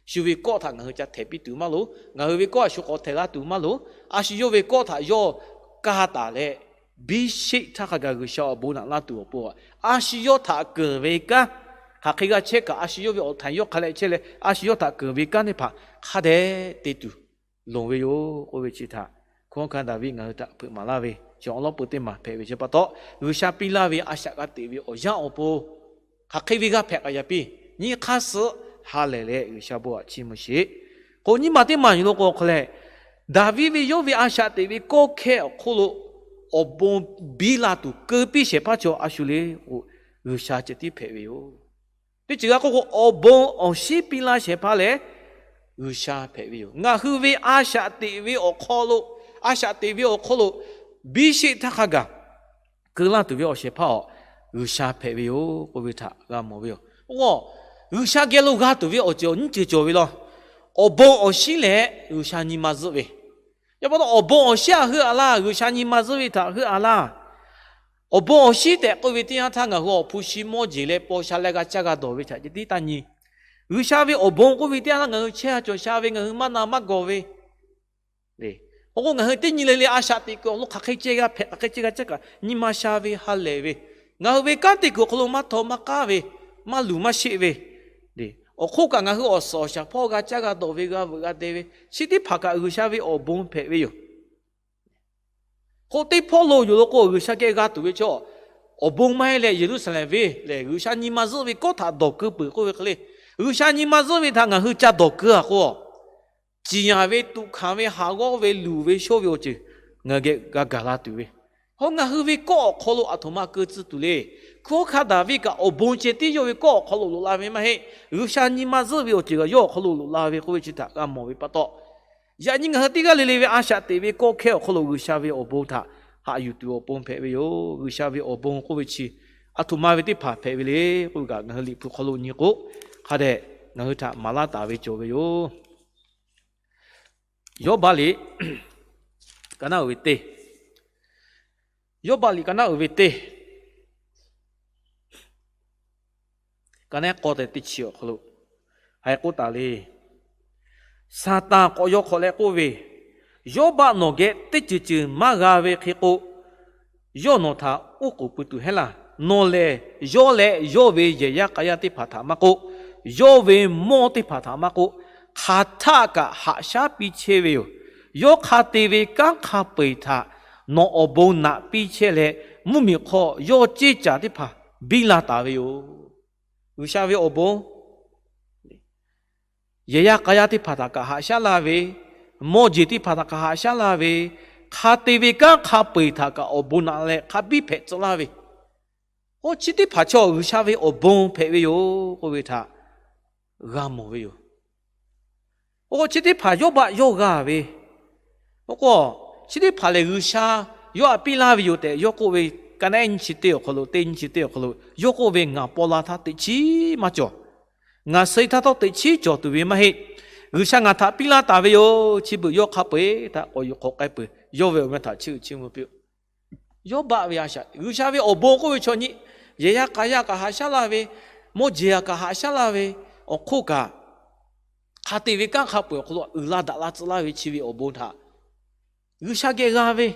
shu ve kawˆ htaꞈ ngaˬ hui ca htehˍ piˇ tuˬ maˇ loˍ. Ngaˬ hui ve kawˆ a shu k'awꞈ htehˍ g'a tuˬ maˇ loˍ. A shu yawˇ ve kawˆ htaꞈ yawˇ kaˇ taˍ leh, biˇ sheˆ htaˇ hk'a gaˬ G'uiˬsha awˬ bon naꞈ laˇ tuˬ awˬ pon, a shu yawˇ htaꞈ keunˍ ve kanˉ hk'aˬ hk'e g'a chehˇ kaꞈ, a shu yawˇ ve awˬ htaiˍ yawˇ hk'a leh chehˇ leh, a shu yawˇ htaꞈ keunˍ ve kanˉ teˇ hpaˍ hk'a dehꞈ te tuˬ loˍ ve yoˬ k'oˆ ve chi htaꞈ, hkunˉ hawˉ hkanˇ Daˍviˆ ngaˬ hui htaꞈ hpeuꞈ maˍ laˇ ve chi awˉ lawˉ peu teˇ maˬ hpehꞈ ve chi pa taw, G'uiˬsha piˇ laˇ ve a shaꞈ g'a teꞈ ve awˬ yanˇ awˬ pon hk'aˬ hk'e ve g'a hpehꞈ k'ai yaꞈ piˇ nyi hk'aˇ suh ha lehˬ leh G'uiˬsha bon aꞈ chiˇ mvuh sheˍ. K'o nyi ma teˇ maˬ yuˬ lo k'o hk'aw leh, Daˍviˆ ve yawˇ ve a shaꞈ teꞈ ve kawˆ hkehˇ awˬ hk'oˆ lo awˬ bon biˇ la tuˬ keu piˇ shehˍ hpaˇ chaw a shu le k'o, G'uiˬsha ceh tiˉ hpehꞈ ve yoˬ. Teˇ ceuˬ g'a k'oˆ k'o, awˬ bon awˬ shinˉ piˇ laˇ shehˍ hpaˇ lehˬ G'uiˬsha hpehꞈ ve yoˬ. Ngaˬ hui ve a shaꞈ teꞈ ve awˬ hk'aw lo, a shaꞈ teꞈ ve awˬ hk'aw lo biˇ sheˆ htaˇ hk'a gaˬ keu laˇ tuˬ ve awˬ shehˍ hpaˇ awˬ G'uiˬsha hpehꞈ ve yoˬ k'oˆ ve htaꞈ g'a mawˬ ve yoˬ. Oˇ, G'uiˬsha geh lo g'a tuˬ ve awˬ ceuˬ awˬ nyiˇ ceuˬ cawˬ ve law. Awˬ bon awˬ shinˉ leh G'uiˬsha nyi ma zuhˆ ve. Yaꞈ pa taw awˬ bon awˬ shinˉ htaꞈ heuˆ-a laˇ, G'uiˬsha nyi ma zuhˆ ve htaꞈ heuˆ-a laˇ. Awˬ bon awˬ shinˉ tehꞈ k'oˆ ve teˇ yanˇ htaˇ ngaˬ hui awˬ hpu shi mawˇ jeˬ leh paw sha leh g'a caˇ g'a dawˬ ve htaꞈ ceh tiˉ taˇ nyi. G'uiˬsha ve awˬ bon k'oˆ ve teˇ yanˇ htaˇ ngaˬ hui chehˇ-a cawˬ sha ve, ngaˬ hui maˇ na maˇ gawˬ ve, oˇ k'o ngaˬ hui teˇ nyi le le a shaꞈ teꞈ kuiˬ awˬ lo hk'aˬ hk'e ceh g'a hpehꞈ, hk'aˬ hk'e ceh g'a caˇ kaꞈ nyi ma sha ve ha lehˬ ve, ngaˬ hui ve kanˉ te kuiˬ awˬ hk'aw lo maˇ htaw maˇ k'aˉ ve, maˇ luˬ maˇ sheˆ ve, awˬ hk'oˆ kaꞈ ngaˬ hui awˬ suhˍ awˬ shaˍ hpawˇ g'a caˇ g'a dawˬ ve, g'a veuꞈ g'a deh ve, chi teˇ hpaˍ kaꞈ G'uiˬsha ve awˬ bon hpehꞈ ve yoˬ. K'o teˇ hpawˇ lo yoˬ lo k'o, G'uiˬsha geh g'a tuˬ ve chaw awˬ bon maˇ heˆ leh Yeˍruˆsaˍlehnˍ venˇ lehˬ G'uiˬsha nyi ma zuhˆ ve kawˆ htaꞈ dawˬ keu peuˬ k'oˆ ve hk'e le, G'uiˬsha nyi ma zuhˆ ve htaꞈ ngaˬ hui ca dawˬ keu-a k'o, ciˍ yanˍ ve, tuꞈ hkanˍ ve, haˍ g'awˇ ve, luˬ ve, shonˇ ve awˬ ceuˬ ngaˬ hui geh g'a gaˬ la tuˬ ve, hawˉ ngaˬ hui ve kawˆ awˬ hk'aw lo aˬ htoꞈ ma keu tcuh tuˬ le. Hkunˉ hawˉ hkanˇ Daˍviˆ kaꞈ awˬ bon ceh tiˉ yawˇ ve kawˆ awˬ hk'aw lo loꞈ la ve maˇ heˆ. G'uiˬsha nyi ma zuhˆ ve awˬ ceuˬ kaꞈ yawˇ awˬ hk'aw lo loꞈ la ve k'oˆ ve chi htaꞈ g'a mawˬ ve pa taw, yaꞈ nyi ngaˬ hui teˇ g'aˇ le le ve a shaꞈ teꞈ ve kawˆ hkehˇ awˬ hk'aw lo G'uiˬsha ve awˬ bon htaꞈ haꞈ yuˬ tuˬ awˬ pon hpehꞈ ve yoˬ. G'uiˬsha ve awˬ bon k'oˆ ve chi aˬ htoꞈ ma ve teˇ hpaˍ hpehꞈ ve le k'oˆ ve kaꞈ, ngaˬ hui Liꞈ hpu hk'aw lo nyi k'o, hk'a dehꞈ ngaˬ hui htaꞈ maˍ laˇ taˍ ve cawˬ ve yoˬ. Yawˇbaˆ liꞈ ka naˉ uiˍ ve teˇ, Yawˇbaˆ liꞈ ka naˉ uiˍ ve teˇ, ka naˉ k'awˇ tehꞈ teˇ chi awˬ hk'aw lo hk'aˬ hk'e k'oˆ taˍ le. Saˍtanˍ k'awꞈ yaw hk'awꞈ leh k'oˆ ve, Yawˇbaˆ, nawˬ geh teˇ ceuˬ ceuˬ maˇ g'a ve hk'e k'o, yawˇ nawˬ htaꞈ oˉ k'oˍ pui tuˬ heˆ laˇ. Nawˬ lehˬ yawˇ leh yawˇ ve yehˬ yaˇ k'a yaˇ teˇ hpaˍ htaꞈ maˇ k'oˆ, yawˇ ve mawˇ teˇ hpaˍ htaꞈ maˇ k'oˆ, hk'aˬ htaˆ kaꞈ haꞈ shaˉ piˇ chehˇ ve yoˬ. Yawˇ hk'a te ve kanˉ hk'a peu-eˬ htaꞈ nawˬ awˬ bon naꞈ piˇ chehˇ leh, mvuhˇmiˬ hk'aw yawˇ ceˇ caˬ teˇ hpaˍ biˇ la taˍ ve yoˬ. G'uiˬsha ve awˬ bon yehˬ yaˇ k'a yaˇ teˇ hpaˍ htaꞈ kaꞈ haꞈ shaˉ laˇ ve, mawˇ jeˬ teˇ hpaˍ htaꞈ kaꞈ haꞈ shaˉ laˇ ve, hk'a te ve kanˉ hk'a peu-eˬ htaꞈ kaꞈ awˬ bon naꞈ leh hk'a biˇ hpehꞈ tcuh laˇ ve, oˇ chi teˇ hpaˍ chaw G'uiˬsha ve awˬ bon hpehꞈ ve yoˬ k'oˆ ve htaꞈ g'a mawˬ ve yoˬ. Oˇ k'o chi teˇ hpaˍ Yawˇbaˆ yawˇ g'a ve, oˇ k'o chi teˇ hpaˍ lehˬ G'uiˬsha yawˇ htaꞈ piˇ laˇ ve yoˬ tehꞈ yawˇ k'oˆ ve, ka naˉ ehˉ nyiˇ chi teˇ awˬ hk'aw lo, teˇ nyiˇ chi teˇ awˬ hk'aw lo yawˇ k'oˆ ve, Ngaˬ paw la htaˇ teꞈ chiˉ maˇ cawˬ. Ngaˬ suh htaˇ htawˇ teꞈ chiˉ cawˬ tuˬ ve maˇ heˆ. G'uiˬsha ngaˬ htaꞈ piˇ laˇ taˍ ve yoˬ. Chi beuꞈ yawˇ hk'a peu-eˬ htaꞈ k'awꞈ yuˬ k'awꞈ k'ai peuˬ. Yawˇ ve awˬ meh htaꞈ chiˇ uiˍ chiˇ mvuh piˇ-oˆ. Yawˇbaˆ ve a shaꞈ G'uiˬsha ve awˬ bon k'oˆ ve chaw nyi, yehˬ yaˇ k'a yaˇ kaꞈ haꞈ shaˉ laˇ ve, mawˇ jeˬ kaꞈ haꞈ shaˉ laˇ ve, awˬ hk'oˆ kaꞈ hk'a te ve kanˉ hk'a peu-eˬ awˬ hk'aw lo uiˍ la daꞈ la tcuh laˇ ve chi ve awˬ bon htaꞈ G'uiˬsha geh g'a ve,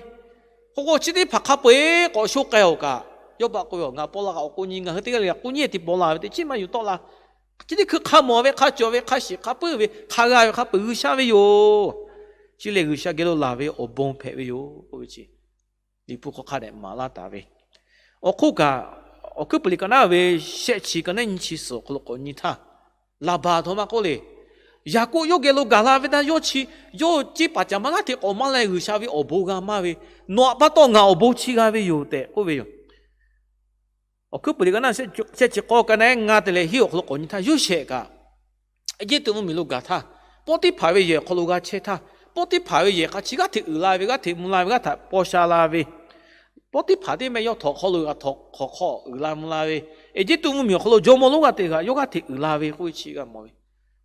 k'o k'o chi teˇ hpaˍ hk'a peu-eˬ k'awꞈ sho k'ai-oˬ kaꞈ, Yawˇbaˆ k'oˆ ve, Ngaˬ paw la kaꞈ awˬ k'o nyi, ngaˬ hui teˇ g'aˇ le kaꞈ k'o nyi, teˇ paw la ve teꞈ chiˉ maˇ yuˬ tawˆ la. Chi teˇ hkui hk'a mawˬ ve, hk'a cawˬ ve, hk'a shiˍ hk'a puiˉ ve, hk'a g'a ve hk'a peu-eˬ G'uiˬsha ve yoˬ. Chi lehˬ G'uiˬsha geh lo laˬ ve awˬ bon hpehꞈ ve yoˬ k'oˆ ve chi, Liꞈ hpu hk'aw hk'a dehꞈ maˍ laˇ taˍ ve. Awˬ hk'oˆ kaꞈ, Awˬ hkuiˉ puiˍ liꞈ ka naˉ ve shehˆ chi, ka naˉ nyiˇ chi suhˍ awˬ hk'aw lo k'awꞈ nyi htaˇ, Laˍbaˍ htaꞈ maˇ k'oˆ le. Yaˍkoˆ yawˇ geh lo gaˬ la ve htaˇ yawˇ chi, yawˇ ceˇ paˍ caˍ ma g'aˇ hteꞈ k'awꞈ maˇ leh G'uiˬsha ve awˬ bon g'a maˇ ve, nawˬ htaꞈ pa taw ngaˬ awˬ bon chi g'a ve yoˬ tehꞈ k'oˆ ve yoˬ. Awˬ hkuiˉ puiˍ liꞈ ka naˉ shehˆ chi k'awˇ, ka naˉ ehˉ ngaˇ te leh hiˉ awˬ hk'aw lo k'awꞈ nyi htaˇ, Yoˇsehꞈ kaꞈ Eˇjiˇtuꞈ mvuhˇmiˬ lo gaˬ htaˇ, Poˇtiˇhpaˍ ve yehˬ awˬ hk'aw lo g'a chehˇ htaˇ, Poˇtiˇhpaˍ ve yehˬ hk'a chi g'aˇ hteꞈ uiˍ la ve, g'aˇ hteꞈ mvuh la ve, g'aˇ htaꞈ paw sha la ve, Poˇtiˇhpaˍ teˇ meh yawˇ htawnˍ hk'aw lo g'a htawnˍ hk'awꞈ hk'aw uiˍ la mvuh la ve, Eˇjiˇtuꞈ mvuhˇmiˬ awˬ hk'aw lo jawˇmawˇ lonˉ g'aˇ teˇ g'aˇ yawˇ g'aˇ hteꞈ uiˍ la ve k'oˆ ve chi g'a mawˬ ve.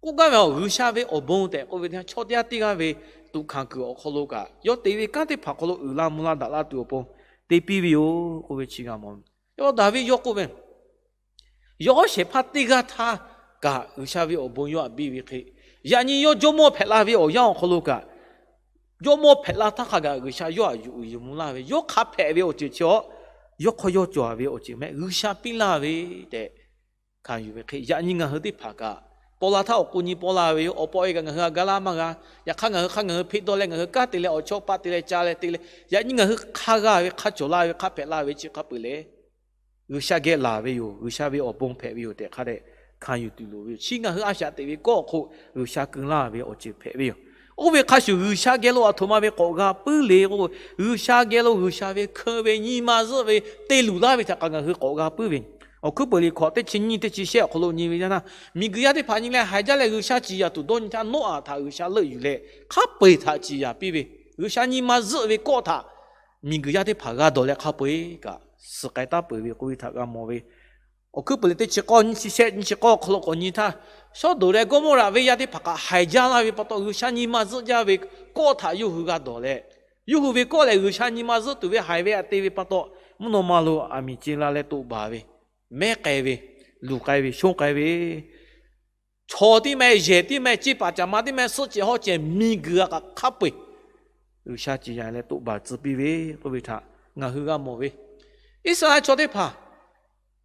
K'oˆ gaˇ ve, G'uiˬsha ve awˬ bon tehꞈ k'oˆ ve teˇ yanˇ, chaw teˇ g'aˇ teˇ g'aˇ ve tuꞈ hkanˍ kuiˬ awˬ hk'aw lo kaꞈ yawˇ te ve kanˉ teˇ hpaˍ awˬ hk'aw lo uiˍ la mvuh la daꞈ la tuˬ awˬ pon te piˇ ve yoˬ k'oˆ ve chi g'a mawˬ ve. Yawˇ Daˍviˆ yawˇ k'oˆ ve, Yawˇ shehˍ hpaˇ teˇ g'aˇ htaˇ kaꞈ G'uiˬsha ve awˬ bon yawˇ htaꞈ biˇ ve hk'e, yaꞈ nyi yawˇ jawˇmawˇ hpehꞈ la ve awˬ yanˇ awˬ hk'aw lo kaꞈ, jawˇmawˇ hpehꞈ la htaˇ hk'a gaˬ G'uiˬsha yawˇ htaꞈ yuˬ uiˍ yuˬ mvuh laˇ ve, yawˇ hk'a hpehꞈ ve awˬ ceuˬ chi awˬ, yawˇ hk'aw yawˇ cawˬ ve awˬ ceuˬ meh G'uiˬsha piˇ laˇ ve tehꞈ hkanˍ yuˬ ve hk'e, yaꞈ nyi ngaˬ hui teˇ hpaˍ kaꞈ paw la htaˇ awˬ k'o nyi paw la ve yoˬ. Awˬ paw e kaꞈ ngaˬ hui htaꞈ ga laˇ maˇ g'a. Yaꞈ hk'aˇ ngaˬ hui hk'aˇ ngaˬ hui hpeꞈ dawˇ leh ngaˬ hui kanˉ te leh awˬ chawˇ paˆ te leh ca leh te leh, yaꞈ nyi ngaˬ hui hk'a g'a ve, hk'a cawˬ la ve, hk'a hpehꞈ la ve chi hk'a peu-eˬ lehˬ, G'uiˬsha geh laˬ ve yoˬ. G'uiˬsha ve awˬ bon hpehꞈ ve yoˬ tehꞈ hk'a dehꞈ hkanˍ yuˬ tuˬ loˍ ve yoˬ. Chi ngaˬ hui a shaꞈ teꞈ ve kawˆ awˬ hk'oˆ G'uiˬsha keu laˇ ve awˬ ceuˬ hpehꞈ ve yoˬ. Oˇ ve hk'a shuˍ G'uiˬsha geh lo aˬ htoꞈ ma ve k'awꞈ g'a puiˉ le k'o, G'uiˬsha geh lo G'uiˬsha ve hkeu ve nyi ma zuhˆ ve te luˬ laˇ ve htaꞈ kaꞈ ngaˬ hui k'awꞈ g'a puiˉ ve. Awˬ hkuiˉ peuˬ liꞈ hkawꞈ teˇ chi nyiˇ teˇ chi shehˆ awˬ hk'aw lo nyi ve yaˇ htaˇ, miˬguiˬ yaˇ teˇ hpaˍ nyi leh haiˬ jaˇ leh G'uiˬsha ciˍ yanˍ tuˬ dawˇ nyi htaˇ, Noˉaꞈ htaꞈ G'uiˬsha leuˆ yuˬ leh hk'a peu-eˬ htaꞈ ciˍ yanˍ piˇ ve, G'uiˬsha nyi ma zuhˆ ve kawˆ htaꞈ miˬguiˬ yaˇ teˇ hpaˍ g'a dawˬ leh hk'a peu-eˬ kaꞈ suh k'ai taˉ peuˬ ve k'oˆ ve htaꞈ g'a mawˬ ve. Awˬ hkuiˉ peuˬ liꞈ teˇ chi k'awˇ nyiˇ chi shehˆ nyiˇ chi k'awˇ awˬ hk'aw lo k'awꞈ nyi htaˇ, Sawˉdonˍ leh Gawˇmawˇraꞈ venˇ yaˇ teˇ hpaˍ kaꞈ haiˬ jaˇ laˇ ve pa taw, G'uiˬsha nyi ma zuhˆ jaˇ ve kawˆ htaꞈ yawˇ hui g'a dawˬ leh, yawˇ hui ve kawˆ lehˬ G'uiˬsha nyi ma zuhˆ tuˬ ve haiˬ ve htaꞈ te ve pa taw, mvuhˇ naw ma lo aˬ miˍ ce la leh toꞈ baˬ ve, mehˉ k'ai ve, luˬ k'ai ve, shonˇ k'ai ve, chaw tiˉ meh, yehˬ tiˉ meh, ceˇ paˍ caˍ ma tiˉ meh, suhˆ cehˬ hawˉ cehˬ miˬguiˬ a kaꞈ hk'a peu-eˬ G'uiˬsha ciˍ yanˍ leh toꞈ baˬ tcuh piˇ ve k'oˆ ve htaꞈ ngaˬ hui g'a mawˬ ve. Iˉsaˍreˍlaˆ chaw teˇ hpaˍ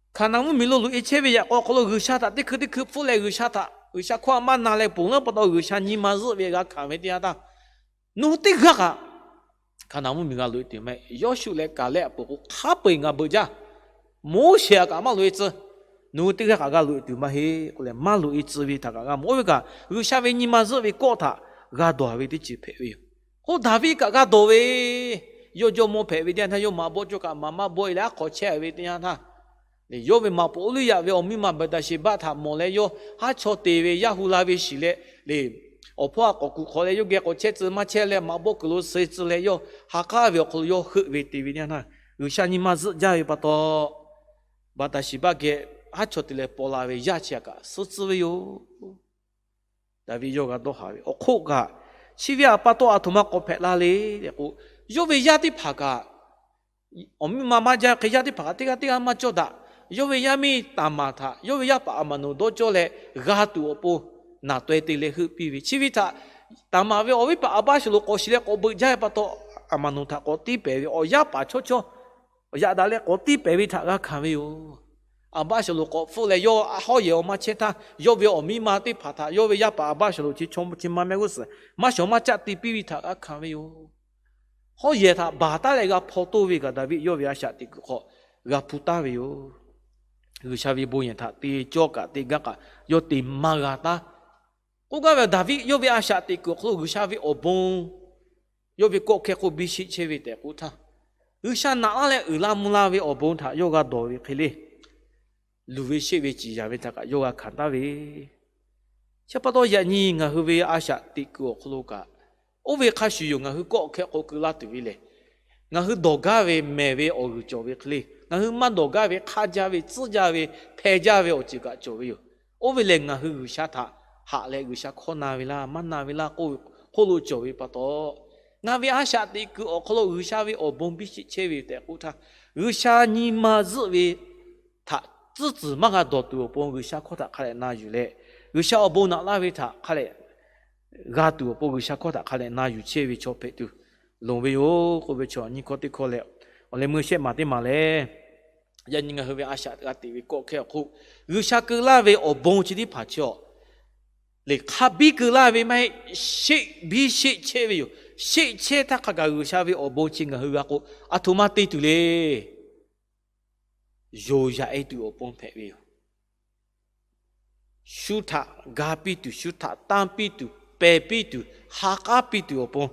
Hkaˍnanˍ mvuhˇmiˬ lo loꞈ e chehˇ ve yaꞈ k'aw hk'aw lo G'uiˬsha htaꞈ teˇ hkui teˇ hkui hpfuhˆ leh G'uiˬsha htaꞈ, G'uiˬsha hkawˇ a maˇ na leh ponˬ laˇ pa taw G'uiˬsha nyi ma zuhˆ ve g'a hkanˍ ve teˇ yanˇ htaˇ, nawˬ hui teˇ g'aˇ kaꞈ Hkaˍnanˍ mvuhˇmiˬ g'a loꞈ e tuˬ maˇ heˆ. Yawˇshuˆ leh Kaˍlehˆ a peuˬ k'o hk'a peu-eˬ ngaˬ beuꞈ jaˇ. Moˉseˍ a kaꞈ maˇ loꞈ e tcuh. Nawˬ hui teˇ g'aˇ kaꞈ g'a loꞈ e tuˬ maˇ heˆ k'oˆ leh maˇ loꞈ e tcuh ve htaꞈ kaꞈ g'a mawˬ. Oˇ ve kaꞈ G'uiˬsha ve nyi ma zuhˆ ve kawˆ htaꞈ g'a dawˬ ve teˇ ceuˬ hpehꞈ ve yoˬ. K'o Daˍviˆ kaꞈ g'a dawˬ ve, yawˇ jawˇmawˇ hpehꞈ ve teˇ yanˇ htaˇ yawˇ maꞈ bawˆ cawˇ kaꞈ maꞈ maˇ bawˆ e leh aˉ hk'awꞈ chehˇ ve teˇ yanˇ htaˇ, yawˇ ve maꞈ poˍ Uˇliˇyaꞈ ve awˬ miˇ ma Baˍdaˍsheˍbaˆ htaꞈ mawˬ leh yawˇ haˉ chaw te ve yaˇ hu la ve shiˍ leh, awˬ hpawˇ a k'awꞈ kuˬ hk'awꞈ leh yawˇ geh k'awꞈ chehˇ tcuh maˇ chehˇ leh maꞈ bawˆ kuiˬ lo suh tcuh leh yawˇ ha k'aˉ ve awˬ hk'aw lo yawˇ heuˆ ve te ve teˇ yanˇ htaˇ, G'uiˬsha nyi ma zuhˆ jaˇ ve pa taw, Baˍdaˍsheˍbaˆ geh haˉ chaw te leh paw la ve yaˇ chi a kaꞈ suhˉ tcuhˇ ve yoˬ. Daˍviˆ yawˇ g'a dawˇ haˍ ve awˬ hk'oˆ kaꞈ, chi ve a pa taw aˬ htoꞈ ma k'awꞈ hpehꞈ la le tehꞈ k'o, yawˇ ve yaˇ teˇ hpaˍ kaꞈ awˬ miˇ ma maˇ jaˇ ve hk'e yaˇ teˇ hpaˍ kaꞈ teˇ g'aˇ teˇ g'aˇ maˇ cawˇ daꞈ. Yawˇ ve yaˇ miˇ Taˍmaˍ htaꞈ yawˇ ve yaˇ paˍ Aˍmaˍnoˍ dawˇ cawˇ leh g'a tuˬ awˬ pon naˬ taweh te leh heuˆ piˇ ve. Chi ve htaꞈ Taˍmaˍ ve awˬ viˉ paˍ Aˍbaˆshaˍlonˍ k'awꞈ shiˍ leh k'awꞈ beuꞈ jaˇ ve pa taw, Aˍmaˍnoˍ htaꞈ k'awꞈ tiˉ pehˍ ve awˬ yaˇ paˍ chaw chaw yaꞈ daꞈ leh k'awꞈ tiˉ pehˍ ve htaꞈ g'a hkanˍ ve yoˬ. Aˍbaˆshaˍlonˍ k'awꞈ hpfuhˆ leh yawˇ hawˉ yehˬ awˬ maˇ chehˇ htaˇ, yawˇ ve awˬ miˇ ma teˇ hpaˍ htaꞈ yawˇ ve yaˇ paˍ Aˍbaˆshaˍlonˍ chi chaw chi ma mehˆ g'uˇ suhˍ maˇ shawˍ maˇ caˆ te piˇ ve htaꞈ g'a hkanˍ ve yoˬ. hawˉ yehˬ htaꞈ baˬ taˉ leh g'a hpaw toˇ ve kaꞈ, Daˍviˆ yawˇ ve a shaꞈ teꞈ kuiˬ hk'aw g'a hpu taˍ ve yoˬ. G'uiˬsha ve bon yehˬ htaꞈ te cawˇ kaꞈ te gaˇ kaꞈ yawˇ te maˇ g'a taˉ. K'oˆ gaˇ ve, Daˍviˆ yawˇ ve a shaꞈ teꞈ kuiˬ awˬ hk'aw lo G'uiˬsha ve awˬ bon yawˇ ve kawˆ hkehˇ k'o biˇ sheˆ chehˇ ve tehꞈ k'oˆ htaˇ, G'uiˬsha naꞈ laˇ leh uiˍ la mvuh la ve awˬ bon htaꞈ yawˇ g'a dawˬ ve hk'e le, luˬ ve sheˆ ve ciˍ yanˍ ve htaꞈ kaꞈ yawˇ g'a hkanˍ taˍ ve. Chi pa taw yaꞈ nyi ngaˬ hui ve a shaꞈ teꞈ kuiˬ awˬ hk'aw lo kaꞈ, oˇ ve hk'a shuˍ yoˬ ngaˬ hui kawˆ hkehˇ k'o keu laˇ tuˬ ve lehˬ, ngaˬ hui dawˬ gaˇ ve mehˬ ve awˬ g'uiˬ cawˬ ve hk'e le, ngaˬ hui maˇ dawˬ gaˇ ve hk'aˇ jaˇ ve tcuhˉ jaˇ ve hpeh jaˇ ve awˬ ceuˬ kaꞈ cawˬ ve yoˬ. Oˇ ve lehˬ, ngaˬ hui G'uiˬsha htaꞈ haꞈ leh G'uiˬsha hkawˇ na ve laˇ maˇ na ve laˇ k'oˆ ve hk'oˆ lo cawˬ ve pa taw, ngaˬ ve a shaꞈ teꞈ kuiˬ awˬ hk'aw lo G'uiˬsha ve awˬ bon biˇ sheˆ chehˇ ve tehꞈ k'oˆ htaˇ, G'uiˬsha nyi ma zuhˆ ve htaꞈ tcuhˉ tcuhˬ maˇ g'a dawˬ tuˬ awˬ pon G'uiˬsha hkawˇ htaꞈ hk'a dehꞈ na yuˬ leh, G'uiˬsha awˬ bon naꞈ laˇ ve htaꞈ hk'a dehꞈ g'a tuˬ awˬ pon G'uiˬsha hkawˇ htaꞈ hk'a dehꞈ na yuˬ chehˇ ve chaw hpehꞈ tuˬ loˍ ve yoˬ k'oˆ ve chaw nyiˇ hkawˇ teˇ hkawˇ leh, awˬ leh meuˇ shehˆ maˬ teˇ maˬ lehˬ, yaꞈ nyi ngaˬ hui ve a shaꞈ g'a teꞈ ve kawˆ hkehˇ awˬ hk'oˆ, G'uiˬsha keu laˇ ve awˬ bon chi teˇ hpaˍ chi awˬ lehˬ hk'a biˇ keu laˇ ve maˇ heˆ, sheˆ biˇ sheˆ chehˇ ve yoˬ. Sheˆ chehˇ htaˇ hk'a gaˬ G'uiˬsha ve awˬ bon chi ngaˬ hui g'a k'o, aˬ htoꞈ ma te tuˬ le. Yonˍ yaꞈ-e tuˬ awˬ pon hpehꞈ ve yoˬ. Shu htaꞈ ga piˇ tuˬ, shu htaꞈ tanˇ piˇ tuˬ, pehˬ piˇ tuˬ, ha k'aˉ piˇ tuˬ awˬ pon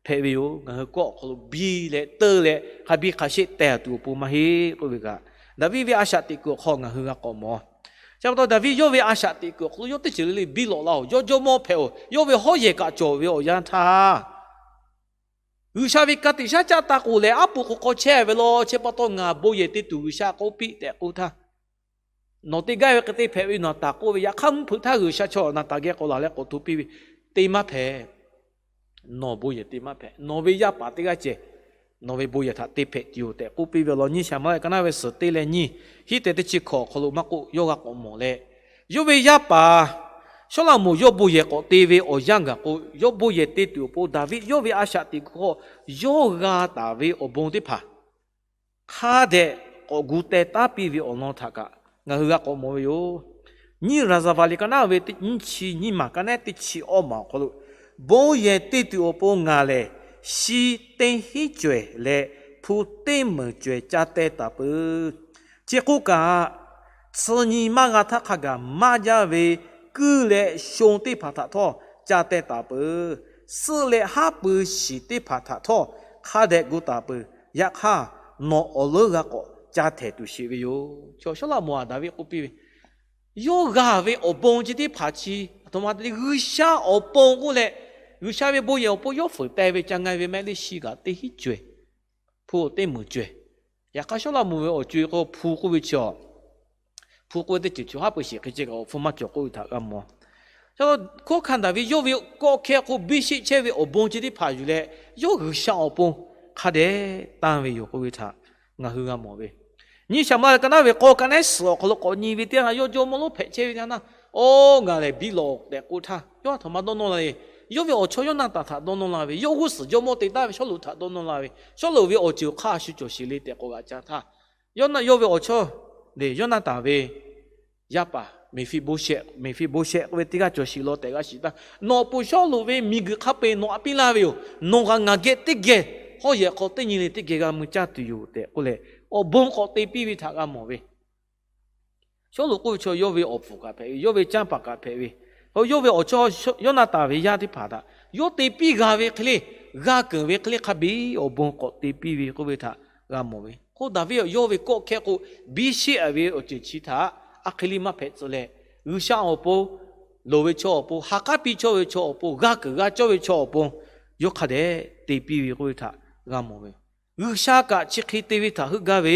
hpehꞈ ve yoˬ. Ngaˬ hui kawˆ awˬ hk'aw lo biˇ leh teuˇ leh hk'a biˇ hk'a sheˆ teh tuˬ awˬ pon maˇ heˆ k'oˆ ve kaꞈ, Daˍviˆ ve a shaꞈ teꞈ kuiˬ awˬ hk'aw ngaˬ hui g'a k'awꞈ mawˬ. Chi pa taw Daˍviˆ yawˇ ve a shaꞈ teꞈ kuiˬ awˬ hk'aw lo yawˇ teˇ ceuˬ le le biˇ lawꞈ la-oˬ. Yawˇ jawˇmawˇ hpehꞈ-oˬ, yawˇ ve hawˉ yehˬ kaꞈ cawˬ ve awˬ yanˇ htaˇ, G'uiˬsha ve ka tiꞈ shaˉ caˆ taˇ k'oˍ lehˬ, aˉ poꞈ k'o k'aw chehˇ ve law. Chi pa taw ngaˬ bon yehˬ te tuˬ G'uiˬsha k'oˆ piˇ tehꞈ k'oˆ htaˇ, nawˬ te gaˇ ve hk'e te hpehꞈ ve nawˬ taˍ k'oˆ ve, yaꞈ hk'aˇ mvuhˇ hpeuꞈ htaˇ G'uiˬsha chaw naˬ taˍ geh k'awꞈ laˬ leh k'awꞈ hto piˇ ve, te maˇ hpehꞈ. Nawˬ bon yehˬ te maˇ hpehꞈ. Nawˬ ve yaˇ paˍ teˇ g'aˇ ceh nawˬ ve bon yehˬ htaꞈ te hpehꞈ tuˬ yoˬ tehꞈ k'oˆ piˇ ve awˬ lawn nyiˇ Saˍmo-eˍlaˆ ka naˉ ve suhˍ teˇ leh nyiˇ, hiˉ tehꞈ teˇ chi hkawꞈ awˬ hk'aw lo maˇ k'oˆ, yawˇ g'a k'awꞈ mawˬ leh, yawˇ ve yaˇ paˍ Sawˉlaꞈmonˍ yawˇ bon yehˬ k'awꞈ te ve awˬ yanˇ gaˬ k'o, yawˇ bon yehˬ te tuˬ awˬ pon Daˍviˆ yawˇ ve a shaꞈ teꞈ kuiˬ hk'aw yawˇ g'a taˍ ve awˬ bon teˇ hpaˍ hk'a dehꞈ k'awꞈ gu teh taˉ piˇ ve awˬ lawn htaꞈ kaꞈ ngaˬ hui g'a k'awꞈ mawˬ ve yoˬ. Nyiˇ Raˍzaˍvaˍ liꞈ ka naˉ ve nyiˇ chi nyiˇ maˬ ka naˉ teˇ chi awˇ maˬ awˬ hk'aw lo, bon yehˬ te tuˬ awˬ pon ngaˬ lehˬ shi teˇ hinˉ cawehˬ leh hpu teˇ meunˍ cawehˬ ca teh taˍ peuˬ. Chi k'oˆ kaꞈ, tsuh nyi maˇ g'a htaˇ hk'a gaˬ maˇ jaˇ ve kuiˇ leh shon teˇ hpaˍ htaꞈ htawˇ ca teh taˍ peuˬ. Suhˆ leh haˉ pui shiˍ teˇ hpaˍ htaꞈ htawˇ hk'a dehꞈ gu taˍ peuˬ. Yaꞈ hk'aˇ, nawˬ awˬ leuˉ g'a k'awꞈ ca htehˍ tuˬ sheˍ ve yoˬ. Chaw Sawˉlaꞈmonˍ-aˬ Daˍviˆ k'oˆ piˇ ve, yawˇ g'a ve awˬ bon chi teˇ hpaˍ chi aˬ htoꞈ ma te le, G'uiˬsha awˬ pon k'oˆ leh, G'uiˬsha ve bon yehˬ awˬ pon yawˇ fuiˍ teh ve ca nga ve mehˆ leˇ shi kaꞈ teˇ hinˉ cawehˬ, hpu teˇ meunˍ cawehˬ. Yaꞈ hk'aˇ, Sawˉlaꞈmonˍ ve awˬ co-e k'o hpu k'oˆ ve chi, hpu k'oˆ ve teˇ ceuˬ chi haˉ pui shiˍ hk'e ceh kaꞈ awˬ hpfuhˇ maˇ cawˬ k'oˆ ve htaꞈ g'a mawˬ. Hkawˇ hkanˇ Daˍviˆ yawˇ ve kawˆ hkehˇ k'o biˇ sheˆ chehˇ ve awˬ bon chi teˇ hpaˍ yuˬ leh, yawˇ G'uiˬsha awˬ pon hk'a dehꞈ tanˇ ve yoˬ k'oˆ ve htaꞈ ngaˬ hui g'a mawˬ ve. Nyiˇ Saˍmo-eˍlaˆ ka naˉ ve k'aw ka naˉ suhˍ awˬ hk'aw lo k'awꞈ nyi ve teˇ yanˇ, yawˇ jawˇmawˇ lonˉ hpehꞈ chehˇ ve teˇ yanˇ, oˇ ngaˬ lehˬ biˇ lawꞈ tehꞈ k'oˆ htaˇ, yawˇ aˬ htoꞈ ma dawˇ nawˇ la le. Yawˇ ve awˬ chawˇ Yoˇnaˍtanˍ htaꞈ dawˇ nawˇ la ve, yawˇ g'uˇ suhˍ jawˇmawˇ te taˍ ve Sawˉluꞈ htaꞈ dawˇ nawˇ la ve, Sawˉluꞈ ve awˬ ceuˬ hk'a shu cawˬ sheˍ le tehꞈ k'awꞈ g'aꞈ ca htaˇ, yawˇ na, yawˇ ve awˬ chawˇ lehˬ Yoˇnaˍtanˍ ve yaˇ paˍ Meˍfiˆboˇshehˆ, Meˍfiˆboˇshehˆ k'oˆ ve teˇ g'aˇ cawˬ sheˍ law tehꞈ g'a shiˍ htaˇ, nawˬ awˬ pon Sawˉluꞈ ve miˬguiˬ hk'a peu-eˬ nawˬ aꞈ piˇ laˇ ve yoˬ. Nawˬ kaꞈ ngaˬ geh teˇ geh hawˉ yehˬ hk'aw teˇ nyi le teˇ geh g'a mui caˇ tuˬ yoˬ tehꞈ k'oˆ leh, awˬ bon k'awꞈ te piˇ ve htaꞈ g'a mawˬ ve. Sawˉluꞈ k'oˆ ve chaw yawˇ ve awˬ pfuhˍ kaꞈ hpehꞈ ve, yawˇ ve canˇ paˍ kaꞈ hpehꞈ ve, yawˇ ve awˬ chawˇ Yoˇnaˍtanˍ ve yaˇ teˇ hpaˍ htaꞈ yawˇ te piˇ g'a ve hk'e le, g'a keunˍ ve hk'e le hk'a biˇ awˬ bon k'awꞈ te piˇ ve k'oˆ ve htaꞈ g'a mawˬ ve. K'o Daˍviˆ yawˇ ve kawˆ hkehˇ k'o biˇ sheˆ-a ve awˬ ceuˬ chi htaꞈ a hk'e le maˇ hpehꞈ tcuh leh, G'uiˬsha awˬ pon, loˍ ve chaw awˬ pon, ha k'aˉ piˇ cawˇ ve chaw awˬ pon, g'a keunˍ g'a cawˇ ve chaw awˬ pon, yawˇ hk'a dehꞈ te piˇ ve k'oˆ ve htaꞈ g'a mawˬ ve. G'uiˬsha kaꞈ chi hk'e te ve htaꞈ heuˆ gaˇ ve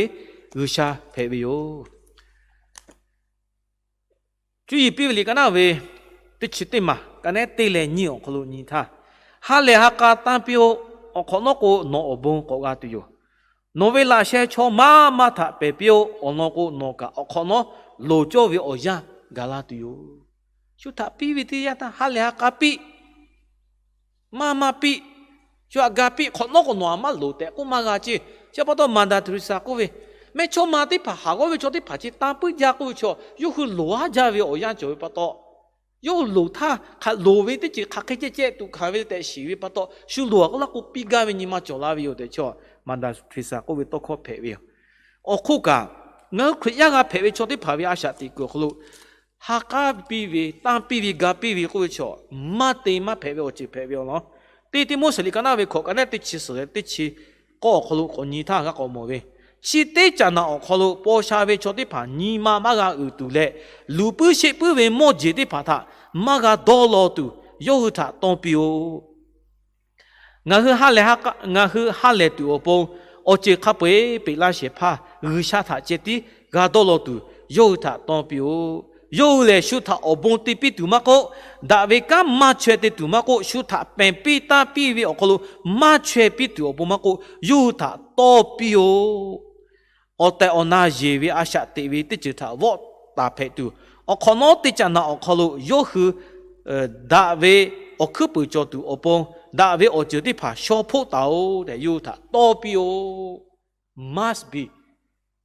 G'uiˬsha hpehꞈ ve yoˬ. Cuˇ yiˍ piˇ ve liꞈ ka naˉ ve teˇ chi teˇ maˬ ka naˉ teˇ leh nyiˇ awˬ hk'aw lo nyi htaˇ, ha lehˬ ha k'a tanˇ piˇ-oˆ. Awˬ hk'awꞈ nawˉ k'o nawˬ awˬ bon k'awꞈ g'a tuˬ yoˬ. Nawˬ ve laꞈ sheh chaw maˇ maˇ htaꞈ pehˬ piˇ-oˆ. Awˬ lawn k'o nawˬ kaꞈ awˬ hk'awꞈ nawˉ loˍ cawˇ ve awˬ yanˇ gaˬ la tuˬ yoˬ. Shu htaꞈ piˇ ve teˇ yanˇ htaˇ ha lehˬ ha k'a piˇ, maˇ maˇ piˇ, shu htaꞈ ga piˇ, hk'awꞈ nawˉ k'o nawˬ aꞈ maˇ loˍ tehꞈ k'oˆ maˇ g'a ceˇ. Chi pa taw Maˍdaˍ Teˍreˍsaˍ k'oˆ ve, mehˇchawˇma teˇ hpaˍ haˍ g'awˇ ve chaw teˇ hpaˍ chi tanˇ puiˉ jaˇ k'oˆ ve chaw yawˇ hui loˍ aˉ jaˇ ve awˬ yanˇ cawˬ ve pa taw, Yawˇ hui loˍ htaˇ hk'a loˍ ve teˇ ceuˬ hk'aˬ hk'e ceh ceh tuꞈ hkanˍ ve tehꞈ shiˍ ve pa taw, shu loˍ a k'oˆ laˇ k'o piˇ gaˇ ve nyi ma cawˬ la ve yoˬ tehꞈ chaw Mother Teresa k'oˆ ve tawˇ hkawˇ hpehꞈ ve yoˬ. Awˬ hk'oˆ kaꞈ, ngaˬ hui Hkriꞈ yaˇ g'a hpehꞈ ve chaw teˇ hpaˍ ve a shaꞈ teꞈ kuiˬ awˬ hk'aw lo, ha k'aˉ piˇ ve, tanˇ piˇ ve, ga piˇ ve k'oˆ ve chaw, maˇ te maˇ hpehꞈ ve awˬ ceuˬ hpehꞈ ve yoˬ law. Teˇ Tiˆmoˉseˍ liꞈ ka naˆ ve hkawꞈ ka naˆ teˇ chi suhˍ leh teˇ chi k'awˇ awˬ hk'aw lo k'awꞈ nyi htaˇ g'a k'awꞈ mawˬ ve, chi teˇ caꞈ naꞈ awˬ hk'aw lo paw sha ve chaw teˇ hpaˍ nyi ma maˇ g'a uiˍ tuˬ leh, luˬ puiˉ sheˆ puiˉ ve mawˇ jeˬ teˇ hpaˍ htaꞈ maˇ g'a dawˇ law tuˬ, yawˇ hui htaꞈ tawˇ piˇ-oˆ. Ngaˬ hui ha lehˬ, ngaˬ hui ha lehˬ tuˬ awˬ pon, awˬ ceuˬ hk'a peu-eˬ peꞈ laˇ shehˍ hpaˇ G'uiˬsha htaꞈ ceh tiˉ g'a dawˇ law tuˬ, yawˇ hui htaꞈ tawˇ piˇ-oˆ. Yawˇ hui lehˬ, shu htaꞈ awˬ bon te piˇ tuˬ maˇ k'oˆ, daꞈ ve kanˉ maˇ chaweh te tuˬ maˇ k'oˆ, shu htaꞈ pehˬ piˇ tanˇ piˇ ve awˬ hk'aw lo maˇ chaweh piˇ tuˬ awˬ pon maˇ k'oˆ, yawˇ hui htaꞈ tawˇ piˇ-oˆ. Awˬ tehˬ awˬ na yeˬ ve a shaꞈ teꞈ ve teˇ ceuˬ htaꞈ vawˆ taˍ hpehꞈ tuˬ, awˬ hk'awꞈ nawˉ teˇ caꞈ naꞈ awˬ hk'aw lo yawˇ hui daꞈ ve awˬ hkuiˉ puiˍ cawˬ tuˬ awˬ pon, daꞈ ve awˬ ceuˬ teˇ hpaˍ shaw hpoˆ taˍ-oˬ tehꞈ yawˇ hui htaꞈ tawˇ piˇ-oˆ. Must be,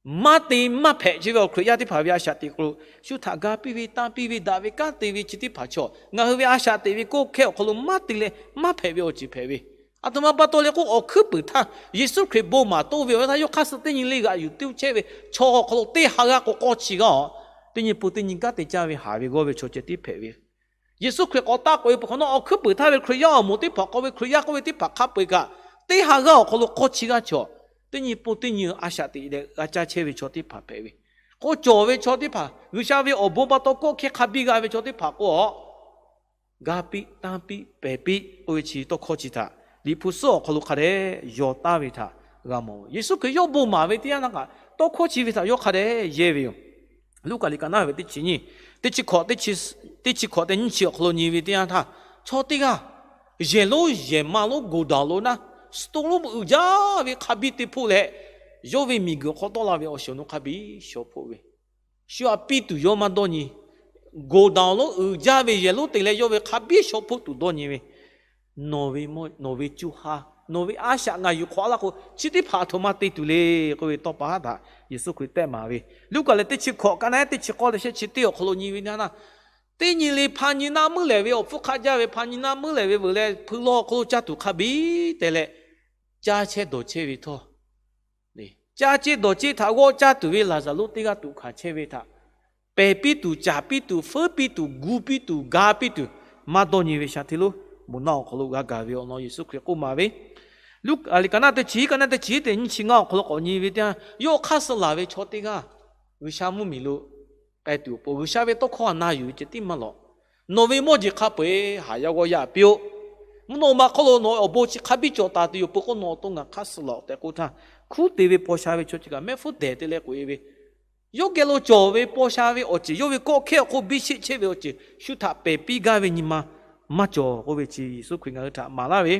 maˇ te maˇ hpehꞈ chehˇ ve awˬ Hkriꞈ yaˇ teˇ hpaˍ ve a shaꞈ teꞈ hk'aw lo, shu htaꞈ ga piˇ ve, tanˇ piˇ ve, daꞈ ve kanˉ te ve chi teˇ hpaˍ chaw, ngaˬ hui ve a shaꞈ teꞈ ve kawˆ hkehˇ awˬ hk'aw lo maˇ te leh maˇ hpehꞈ ve awˬ ceuˬ hpehꞈ ve. Aˬ htoꞈ ma pa taw leh k'o, awˬ hkuiˉ puiˍ htaˇ Yeˍsuˆ Hkriꞈ bon maˍ toˇ ve awˬ yanˇ htaˇ, yawˇ hk'aˇ suh teˇ nyi le g'aꞈ yuˬ tuˬ chehˇ ve chaw awˬ hk'aw lo teˇ ha g'aˇ k'o k'awˇ chi g'aˇ-oˬ. Teˇ nyi pun teˇ nyi kanˉ te caˇ ve haˍ ve g'awˇ ve chaw ceh tiˉ hpehꞈ ve. Yeˍsuˆ Hkriꞈ k'awꞈ taˆ k'oꞈ-e peuˬ hk'awꞈ nawˉ, awˬ hkuiˉ puiˍ htaˇ ve Hkriꞈ yaˇ awˬ moˍ teˇ hpaˍ k'oˆ ve, Hkriꞈ yaˇ k'oˆ ve teˇ hpaˍ hk'a peu-eˬ kaꞈ, teˇ ha g'aˇ awˬ hk'aw lo k'awˇ chi g'aˇ chaw, teˇ nyi pun teˇ nyi a shaꞈ teꞈ leh g'a caˇ chehˇ ve chaw teˇ hpaˍ hpehꞈ ve. K'o, cawˬ ve chaw teˇ hpaˍ, G'uiˬsha ve awˬ bon pa taw kawˆ hkehˇ hk'a biˇ g'a ve chaw teˇ hpaˍ k'o, a ga piˇ, tanˇ piˇ, pehˬ piˇ k'oˆ ve chi tawˇ hkawˇ chi htaꞈ Liꞈ hpu suhˉ awˬ hk'aw lo hk'a dehꞈ yaw taˍ ve htaꞈ g'a mawˬ. Yeˍsuˆ Hkriꞈ yawˇ bon maˍ ve teˇ yanˇ htaˇ kaꞈ, tawˇ hkawˇ chi ve htaꞈ yawˇ hk'a dehꞈ yehˇ ve yoˬ. Luˉkaꞈ liꞈ ka naˆ ve teˇ chi nyiˇ, teˇ chi hkawꞈ, teˇ chi hkawꞈ tehꞈ nyiˇ chi awˬ hk'aw lo nyi ve teˇ yanˇ htaˇ, chaw teˇ g'aˇ yehˬ lonˉ yehˬ ma lonˉ goˬ daꞈ lo naˆ, suh to lonˉ uiˍ jaˇ ve hk'a biˇ te hpoˆ leh, yawˇ ve miˬguiˬ hk'aw tawˆ la ve awˬ shiˍ awˬ nu hk'a biˇ shaw hpoˆ ve, shu aꞈ piˇ tuˬ yawˇ maˇ dawˇ nyi. Goˬ daꞈ lonˉ uiˍ jaˇ ve yehˬ lonˉ te leh yawˇ ve hk'a biˇ shaw hpoˆ tuˬ dawˇ nyi ve, nawˬ ve, nawˬ ve cuˇ ha, nawˬ ve a shaꞈ ngaˬ yuˬ hk'awꞈ laˇ k'o, chi teˇ hpaˍ aˬ htoꞈ ma te tuˬ le k'oˆ ve tawˇ pa haˉ htaꞈ Yeˍsuˆ Hkriꞈ tehˆ maˍ ve. Luˉkaꞈ lehˬ teˇ chi hkawꞈ ka naˆ teˇ chi k'awˇ leh shehˆ chi teˇ awˬ hk'aw lo nyi ve teˇ yanˇ htaˇ, teˇ nyi le hpa nyi naˆ meuˉ lehˍ ve awˬ hpfuhˇ hk'aˆ jaˇ ve, hpa nyi naˆ meuˉ lehˍ ve veuˬ leh hpui lawˇ awˬ hk'aw lo caˇ tuˬ hk'a biˇ te leh, caˇ chehˇ dawˬ chehˇ ve htawˇ, caˇ chehˇ dawˬ chehˇ htaꞈ g'awˇ caˇ tuˬ ve Laˍzaˍruˆ teˇ g'aˇ tuꞈ hkanˍ chehˇ ve htaꞈ pehˬ piˇ tuˬ, caˍ piˇ tuˬ, feuˉ piˇ tuˬ, gu piˇ tuˬ, ga piˇ tuˬ maˇ dawˇ nyi ve sha hteˇ lonˉ, moˍ naˆ awˬ hk'aw lo g'a gaˬ ve awˬ lawn Yeˍsuˆ Hkriꞈ k'oˆ maˍ ve. Luˉkaꞈ liꞈ ka naˆ teˇ chi hiˉ, ka naˆ teˇ chi hiˉ tehꞈ nyiˇ chi ngaˇ awˬ hk'aw lo k'awꞈ nyi ve teˇ yanˇ, yawˇ hk'aˇ suh laˬ ve chaw teˇ g'aˇ G'uiˬsha mvuhˇmiˬ lo k'ai tuˬ awˬ pon, G'uiˬsha ve tawˇ hkawˇ htaꞈ na yuˬ ve ceh tiˉ maˇ lawꞈ. Nawˬ ve mawˇ jeˬ hk'a peu-eˬ haˍ yaˇ g'awˇ yaˇ piˇ-oˆ. Mvuhˇ naw ma hk'oˆ lo nawˬ ve awˬ bon chi hk'a biˇ cawˬ taˍ tuˬ yoˬ peuˬ k'o, nawˬ awˬ to ngaˬ hk'aˇ suh laˬ tehꞈ k'oˆ htaˇ, hkuˉ te ve paw sha ve chaw chi kaꞈ mehˆ hpfuhˇ dehˬ te leh k'oꞈ-e ve, yawˇ geh lo cawˬ ve paw sha ve awˬ ceuˬ, yawˇ ve kawˆ hkehˇ awˬ hk'oˆ biˇ sheˆ chehˇ ve awˬ ceuˬ shu htaꞈ pehˬ piˇ gaˇ ve nyi ma maˇ cawˬ k'oˆ ve chi Yeˍsuˆ Hkriꞈ ngaˬ hui htaꞈ maˍ laˇ ve.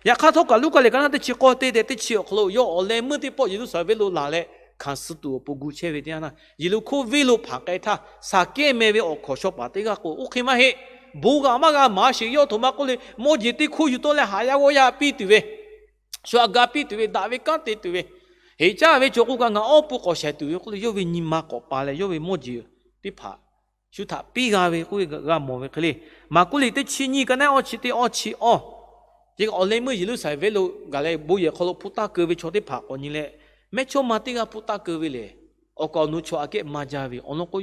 Yaꞈ hk'aˇ htawˇ kaꞈ Luˉkaꞈ liꞈ ka naˆ teˇ chi k'awˇ teˇ tehꞈ teˇ chi awˬ hk'aw lo yawˇ awˬ leh meuˇ teˇ pawˆ Yeˍruˆsaˍlehnˍ venˇ lo laˬ leh hkanˍ suh tuˬ awˬ pon gu chehˇ ve teˇ yanˇ htaˇ, Yeˍriˆhkoˇ venˇ lo hpanˍ k'ai htaˇ, Saˍkehˇ meh ve awˬ hkawnˍ shaw paˍ teˇ g'aˇ k'o, Oˇ hk'e maˇ heˆ. Bon g'a maˇ g'a maˍ sheˍ. Yawˇ aˬ htoꞈ ma k'oˆ le, mawˇ jeˬ teˇ hkuˇ yuˬ tawˆ leh haˍ yaˇ g'awˇ yaˇ piˇ tuˬ ve, shu aꞈ ga piˇ tuˬ ve, daꞈ ve kanˉ te tuˬ ve, heˍ caˇ ve cawˬ k'o kaꞈ ngaˬ awˬ pon k'awꞈ shaiˍ tuˬ ve k'oˆ le, yawˇ ve nyi ma k'awꞈ pa leh yawˇ ve mawˇ jeˬ teˇ hpaˍ shu htaꞈ piˇ g'a ve k'oˆ ve g'a mawˬ ve hk'e le. Maˍkuˆ liꞈ teˇ chi nyiˇ ka naˆ awˇ chi teˇ awˇ chi awˇ, chi awˬ leh meuˇ Yeˍruˆsaˍlehnˍ venˇ lo gaˬ leh bon yehˬ hk'aw lo hpuˇ taˇ keu ve chaw teˇ hpaˍ k'awꞈ nyi leh, mehˇchawˇma teˇ g'aˇ hpuˇ taˇ keu ve lehˬ, awˬ kaˍ awˬ nu chaw aꞈ kehˉ maˇ jaˇ ve awˬ lawn k'o,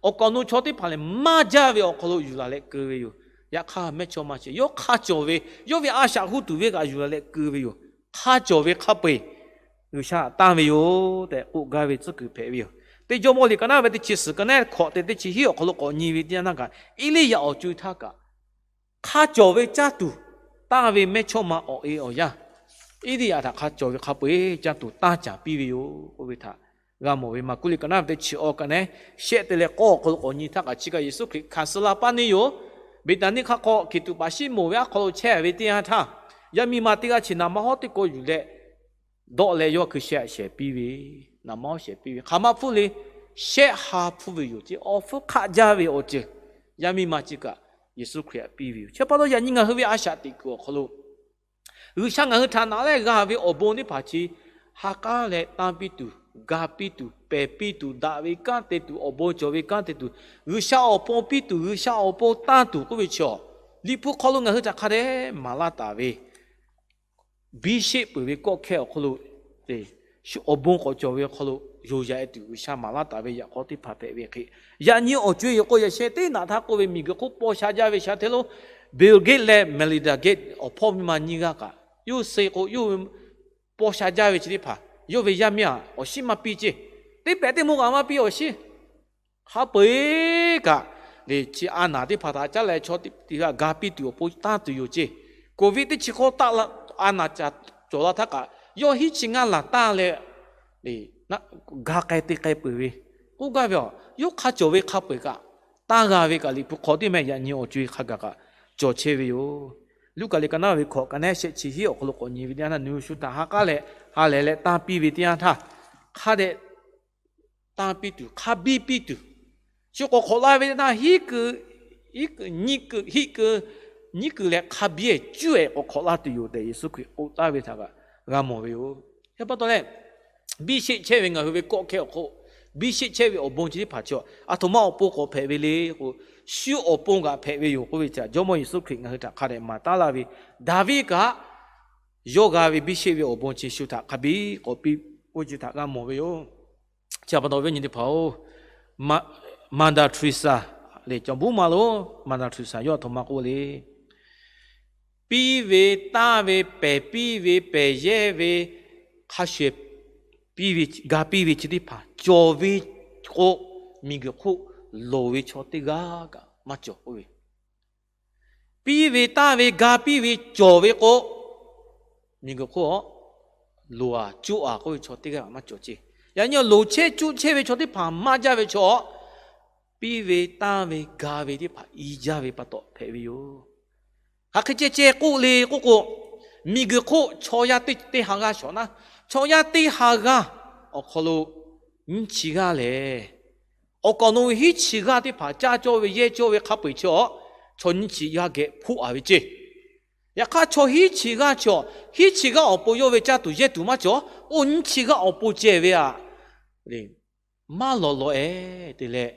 awˬ kaˍ awˬ nu chaw teˇ hpaˍ lehˬ maˇ jaˇ ve awˬ hk'aw lo yuˬ laˬ leh keu ve yoˬ. Yaꞈ hk'aˇ mehˇchawˇma chi yawˇ hk'a cawˬ ve, yawˇ ve a shaꞈ g'uˇ tuˬ ve kaꞈ yuˬ laˬ leh keu ve yoˬ. Hk'a cawˬ ve hk'a peu-eˬ G'uiˬsha htaꞈ tanˇ ve yoˬ tehꞈ k'oˆ gaˇ ve tcuhˉ kuiˬ hpehꞈ ve yoˬ. Teˇ Jawˇmawˇ liꞈ ka naˆ ve teˇ chi suhˍ ka naˆ hkawꞈ tehꞈ teˇ chi hiˉ awˬ hk'aw lo k'awꞈ nyi ve teˇ yanˇ htaˇ kaꞈ, Eˇliˇyaꞈ awˬ co-e htaˇ kaꞈ hk'a cawˬ ve caˇ tuˬ tanˇ ve mehˇchawˇma awˬ e awˬ yanˇ, Eˇliˇyaꞈ htaꞈ hk'a cawˬ ve hk'a peu-eˬ caˇ tuˬ tanˇ caˍ piˇ ve yoˬ k'oˆ ve htaꞈ g'a mawˬ ve. Maˍkuˆ liꞈ ka naˆ ve teˇ chi awˇ ka naˆ shehˆ te leh k'awˇ awˬ hk'aw lo k'awꞈ nyi htaˇ kaꞈ, chi kaꞈ Yeˍsuˆ Hkriꞈ hkanˍ suh la paˇ neˇ yoˬ. Beˍtaˍniˆ hk'aˆ hk'aw hkiˬ tuꞈ paˍ Siˉmonˍ ve aˉ hk'aw lo chehˇ ve teˇ yanˇ htaˇ, yaˇ miˇ ma teˇ g'aˇ chi naˍ ma hawˉ teˇ kawˆ yuˬ leh dawˆ leh yawˇ hkui sheh aꞈ shehˍ piˇ ve, naˍ ma hawˉ shehˍ piˇ ve, hk'aˬ ma hpfuhˇ le, shehˆ ha hpfuhˇ ve yoˬ. Chi awˬ hpfuhˇ hk'aˆ jaˇ ve awˬ ceuˬ yaˇ miˇ ma chi kaꞈ Yeˍsuˆ Hkriꞈ htaꞈ piˇ ve yoˬ. Chi pa taw yaꞈ nyi ngaˬ hui ve a shaꞈ teꞈ kuiˬ awˬ hk'aw lo G'uiˬsha ngaˬ hui htaꞈ naꞈ leh g'a ve awˬ bon teˇ hpaˍ chi ha k'aˉ leh tanˇ piˇ tuˬ, ga piˇ tuˬ, pehˬ piˇ tuˬ, daꞈ ve kanˉ te tuˬ, awˬ bon cawˬ ve kanˉ te tuˬ, G'uiˬsha awˬ pon piˇ tuˬ, G'uiˬsha awˬ pon tanˇ tuˬ k'oˆ ve chi a, Liꞈ hpu hk'aw lo ngaˬ hui htaꞈ hk'a dehꞈ maˍ laˇ taˍ ve biˇ sheˆ peuˬ ve kawˆ hkehˇ awˬ hk'aw lo, awˬ bon k'awꞈ cawˬ ve awˬ hk'aw lo yoˬ yaꞈ e tuˬ G'uiˬsha maˍ laˇ taˍ ve yaꞈ k'aw teˇ hpaˍ hpehꞈ ve hk'e, yaꞈ nyi awˬ co-e yoˬ k'o, yaꞈ sheh teˇ naꞈ htaˇ k'oˆ ve miˬguiˬ hk'oˆ paw sha jaˇ ve sha hteˇ lonˉ, Bill Gates leh Melinda Gates awˬ hpawˇ miˇ ma nyiˇ g'aˇ kaꞈ, yawˇ suh k'o, yawˇ paw sha jaˇ ve chi teˇ hpaˍ, yawˇ ve yaˇ miˇ aꞈ awˬ shiˉ maˇ piˇ ceˇ. Teˇ pehˍ teˇ mawˇ kaꞈ maˇ piˇ awˬ shiˉ. Hk'a peu-eˬ kaꞈ, chi a naˍ teˇ hpaˍ htaꞈ caˉ leh chaw teˇ g'aˇ ga piˇ tuˬ awˬ pon tanˇ tuˬ yoˬ ceˇ. Covid teˇ chi hk'awˇ taˆ la, a naˍ ca cawˬ la htaˇ kaꞈ, yawˇ hiˉ chi ngaˇ laˬ taˇ leh, ga k'ai te k'ai peuˬ ve k'oˆ gaˇ ve a, yawˇ hk'a cawˬ ve hk'a peu-eˬ kaꞈ, tanˇ g'a ve kaꞈ Liꞈ hpu hk'aw teˇ meh yaꞈ nyi awˬ co-e hk'a gaˬ kaꞈ cawˬ chehˇ ve yoˬ. Luˉkaꞈ liꞈ ka naˉ ve hkawꞈ ka nehˉ shehˆ chi hiˉ awˬ hk'aw lo k'awꞈ nyi ve teˇ yanˇ htaˇ, nawˬ hui shu htaꞈ ha k'aˉ leh ha lehˬ leh tanˇ piˇ ve teˇ yanˇ htaˇ, hk'a dehꞈ tanˇ piˇ tuˬ, hk'a biˇ piˇ tuˬ, shu k'awꞈ hk'awꞈ la ve teˇ yanˇ, hiˉ kuiˬ, hiˉ kuiˬ, nyiˇ kuiˬ, hiˆ kuiˬ, nyiˉ kuiˬ leh hk'a biˇ cuˉ-ehˍ k'awꞈ hk'awꞈ laˇ tuˬ yoˬ tehꞈ Yeˍsuˆ Hkriꞈ k'oˆ taˍ ve htaꞈ kaꞈ g'a mawˬ ve yoˬ. Chi pa taw leh, biˇ sheˆ chehˇ ve ngaˬ hui ve kawˆ hkehˇ awˬ hk'oˆ, biˇ sheˆ chehˇ ve awˬ bon chi teˇ hpaˍ chi a htoꞈ ma awˬ pon k'awꞈ hpehꞈ ve le k'o, shu awˬ pon kaꞈ hpehꞈ ve yoˬ k'oˆ ve chi a, Jawˇmawˇ Yeˍsuˆ Hkriꞈ ngaˬ hui htaꞈ hk'a dehꞈ maˍ taˉ laˇ ve, Daˍviˆ kaꞈ yawˇ g'a ve biˇ sheˆ ve awˬ bon chi shu htaꞈ hk'a biˇ k'awꞈ piˇ k'oˆ chi htaꞈ g'a mawˬ ve yoˬ. Chi pa taw awˬ viˉ awˬ nyi teˇ hpaˍ-oˬ, Mother Teresa lehˬ, cawˬ buˉ ma lo Mother Teresa yawˇ a htoꞈ ma k'oˆ le. Piˇ ve, tanˇ ve, pehˬ piˇ ve, pehˬ yehˇ ve, hk'a shuˍ eˬ piˇ ve, ga piˇ ve chi teˇ hpaˍ cawˬ ve k'o, miˬguiˬ hk'oˆ loˍ ve chaw teˇ g'aˇ kaꞈ maˇ cawˬ k'oˆ ve. Piˇ ve, tanˇ ve, ga piˇ ve cawˬ ve k'o, miˬguiˬ hk'oˆ loˍ-a, cuˆ-a k'oˆ ve chaw teˇ g'aˇ kaꞈ maˇ cawˬ ceˇ. Yaꞈ nyi loˍ chehˇ cuˆ chehˇ ve chaw teˇ hpaˍ maˇ jaˇ ve chaw, piˇ ve, tanˇ ve, ga ve teˇ hpaˍ i jaˇ ve pa taw hpehꞈ ve yoˬ. Hk'aˬ hk'e ceh ceh k'oˆ le k'oˆ k'o, miˬguiˬ hk'oˆ chaw yaˇ teˇ ha g'aˇ shawˍ naˉ, chaw yaˇ teˇ ha g'aˇ awˬ hk'aw lo nyiˇ chi g'aˇ lehˬ, awˬ kaˍ awˬ nu hiˉ chi g'aˇ teˇ hpaˍ caˇ cawˇ ve yehˇ cawˇ ve hk'a peu-eˬ chi a, chaw nyiˇ chi g'aˇ geh hpoˆ-a ve ceˇ. Yaꞈ hk'aˇ chaw hiˉ chi g'aˇ chi a, hiˉ chi g'aˇ awˬ pon yawˇ ve caˇ tuˬ yehˇ tuˬ maˇ cawˬ. Oˇ nyiˇ chi g'aˇ awˬ pon ceh ve aꞈ, maˇ lawꞈ lawꞈ-e te leh,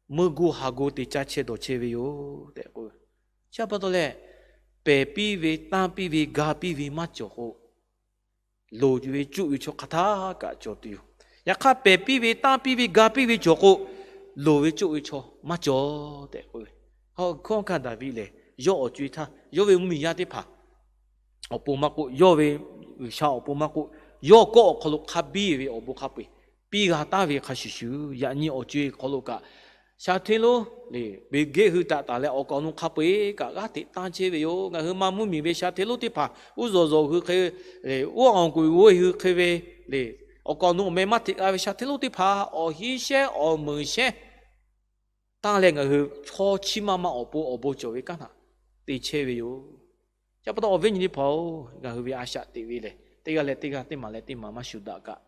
meuˇ gu ha gu te caˇ chehˇ dawˬ chehˇ ve yoˬ tehꞈ k'o, chi pa taw leh, pehˬ piˇ ve, tanˇ piˇ ve, ga piˇ ve maˇ cawˬ k'o, loˍ ve cuˆ ve chaw hk'a htaˇ kaꞈ cawˬ tuˬ yoˬ. Yaꞈ hk'aˇ pehˬ piˇ ve, tanˇ piˇ ve, ga piˇ ve cawˬ k'o, loˍ ve cuˆ ve chaw maˇ cawˬ tehꞈ k'o, hkawˇ hkanˇ Daˍviˆ lehˬ, yawˇ awˬ co-e htaˇ yawˇ ve mvuhˇmiˬ yaˇ teˇ hpaˍ awˬ pon maˇ k'oˆ, yawˇ ve G'uiˬsha awˬ pon maˇ k'oˆ, yawˇ kawˆ awˬ hk'aw lo hk'a biˇ ve awˬ bon hk'a peu-eˬ piˇ g'a taˍ ve hk'a shuˍ shuˍ, yaꞈ nyi awˬ co-e hk'aw lo kaꞈ, sha hteˇ lonˉ lehˬ, Bill Gates hui taꞈ taˍ leh awˬ kaˍ awˬ nu hk'a peu-eˬ kaꞈ g'aˇ hteꞈ tanˇ chehˇ ve yoˬ. Ngaˬ hui maˇ mvuhˇmiˬ ve sha hteˇ lonˉ teˇ hpaˍ uˉ zawˬ zawˬ hui hk'e, uˉ awˬ kuiˬ g'oˇ hui hk'e ve lehˬ, awˬ kaˍ awˬ nu awˬ meh maˇ hteꞈ g'a ve sha hteˇ lonˉ teˇ hpaˍ awˬ hiˉ shehˉ awˬ meunˍ shehˉ tanˇ leh ngaˬ hui chaw chiˇ maˇ maˇ awˬ pon awˬ bon cawˬ ve kanˉ htaꞈ te chehˇ ve yoˬ. Chi pa taw awˬ viˉ awˬ nyi teˇ hpaˍ-oˬ, ngaˬ hui ve a shaꞈ teꞈ ve lehˬ, teˇ g'aˇ leh teˇ g'aˇ teˇ maˬ leh teˇ maˬ maˇ shuˍ daꞈ kaꞈ,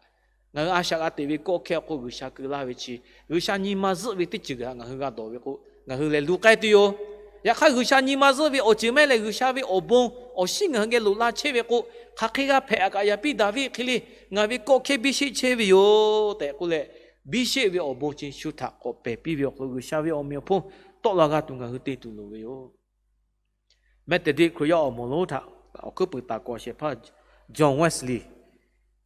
ngaˬ hui a shaꞈ g'a teꞈ ve kawˆ hkehˇ awˬ hk'oˆ G'uiˬsha keu laˇ ve chi, G'uiˬsha nyi ma zuhˆ ve teˇ ceuˬ g'aꞈ ngaˬ hui g'a dawˬ ve k'o, ngaˬ hui lehˬ luˬ k'ai tuˬ yoˬ. Yaꞈ hk'aˇ G'uiˬsha nyi ma zuhˆ ve awˬ ceuˬ mehˆ lehˬ, G'uiˬsha ve awˬ bon awˬ shinˉ ngaˬ hui geh loꞈ la chehˇ ve k'o, hk'aˬ hk'e g'a hpehꞈ-a kaꞈ, yaꞈ piˇ Daˍviˆ hk'e le, ngaˬ ve kawˆ hkehˇ biˇ sheˆ chehˇ ve yoˬ tehꞈ k'oˆ leh, biˇ sheˆ ve awˬ bon chi shu htaꞈ k'awꞈ pehˬ piˇ ve awˬ hk'aw lo G'uiˬsha ve awˬ meꞈ awˬ hponˇ tawˆ la g'a tuˬ ngaˬ hui te tuˬ loˍ ve yoˬ. Methodist Hkriꞈ yaˇ awˬ moˍ lonˉ htaꞈ awˬ hkuiˉ puiˍ taˍ k'awꞈ shehˍ hpaˇ John Wesley,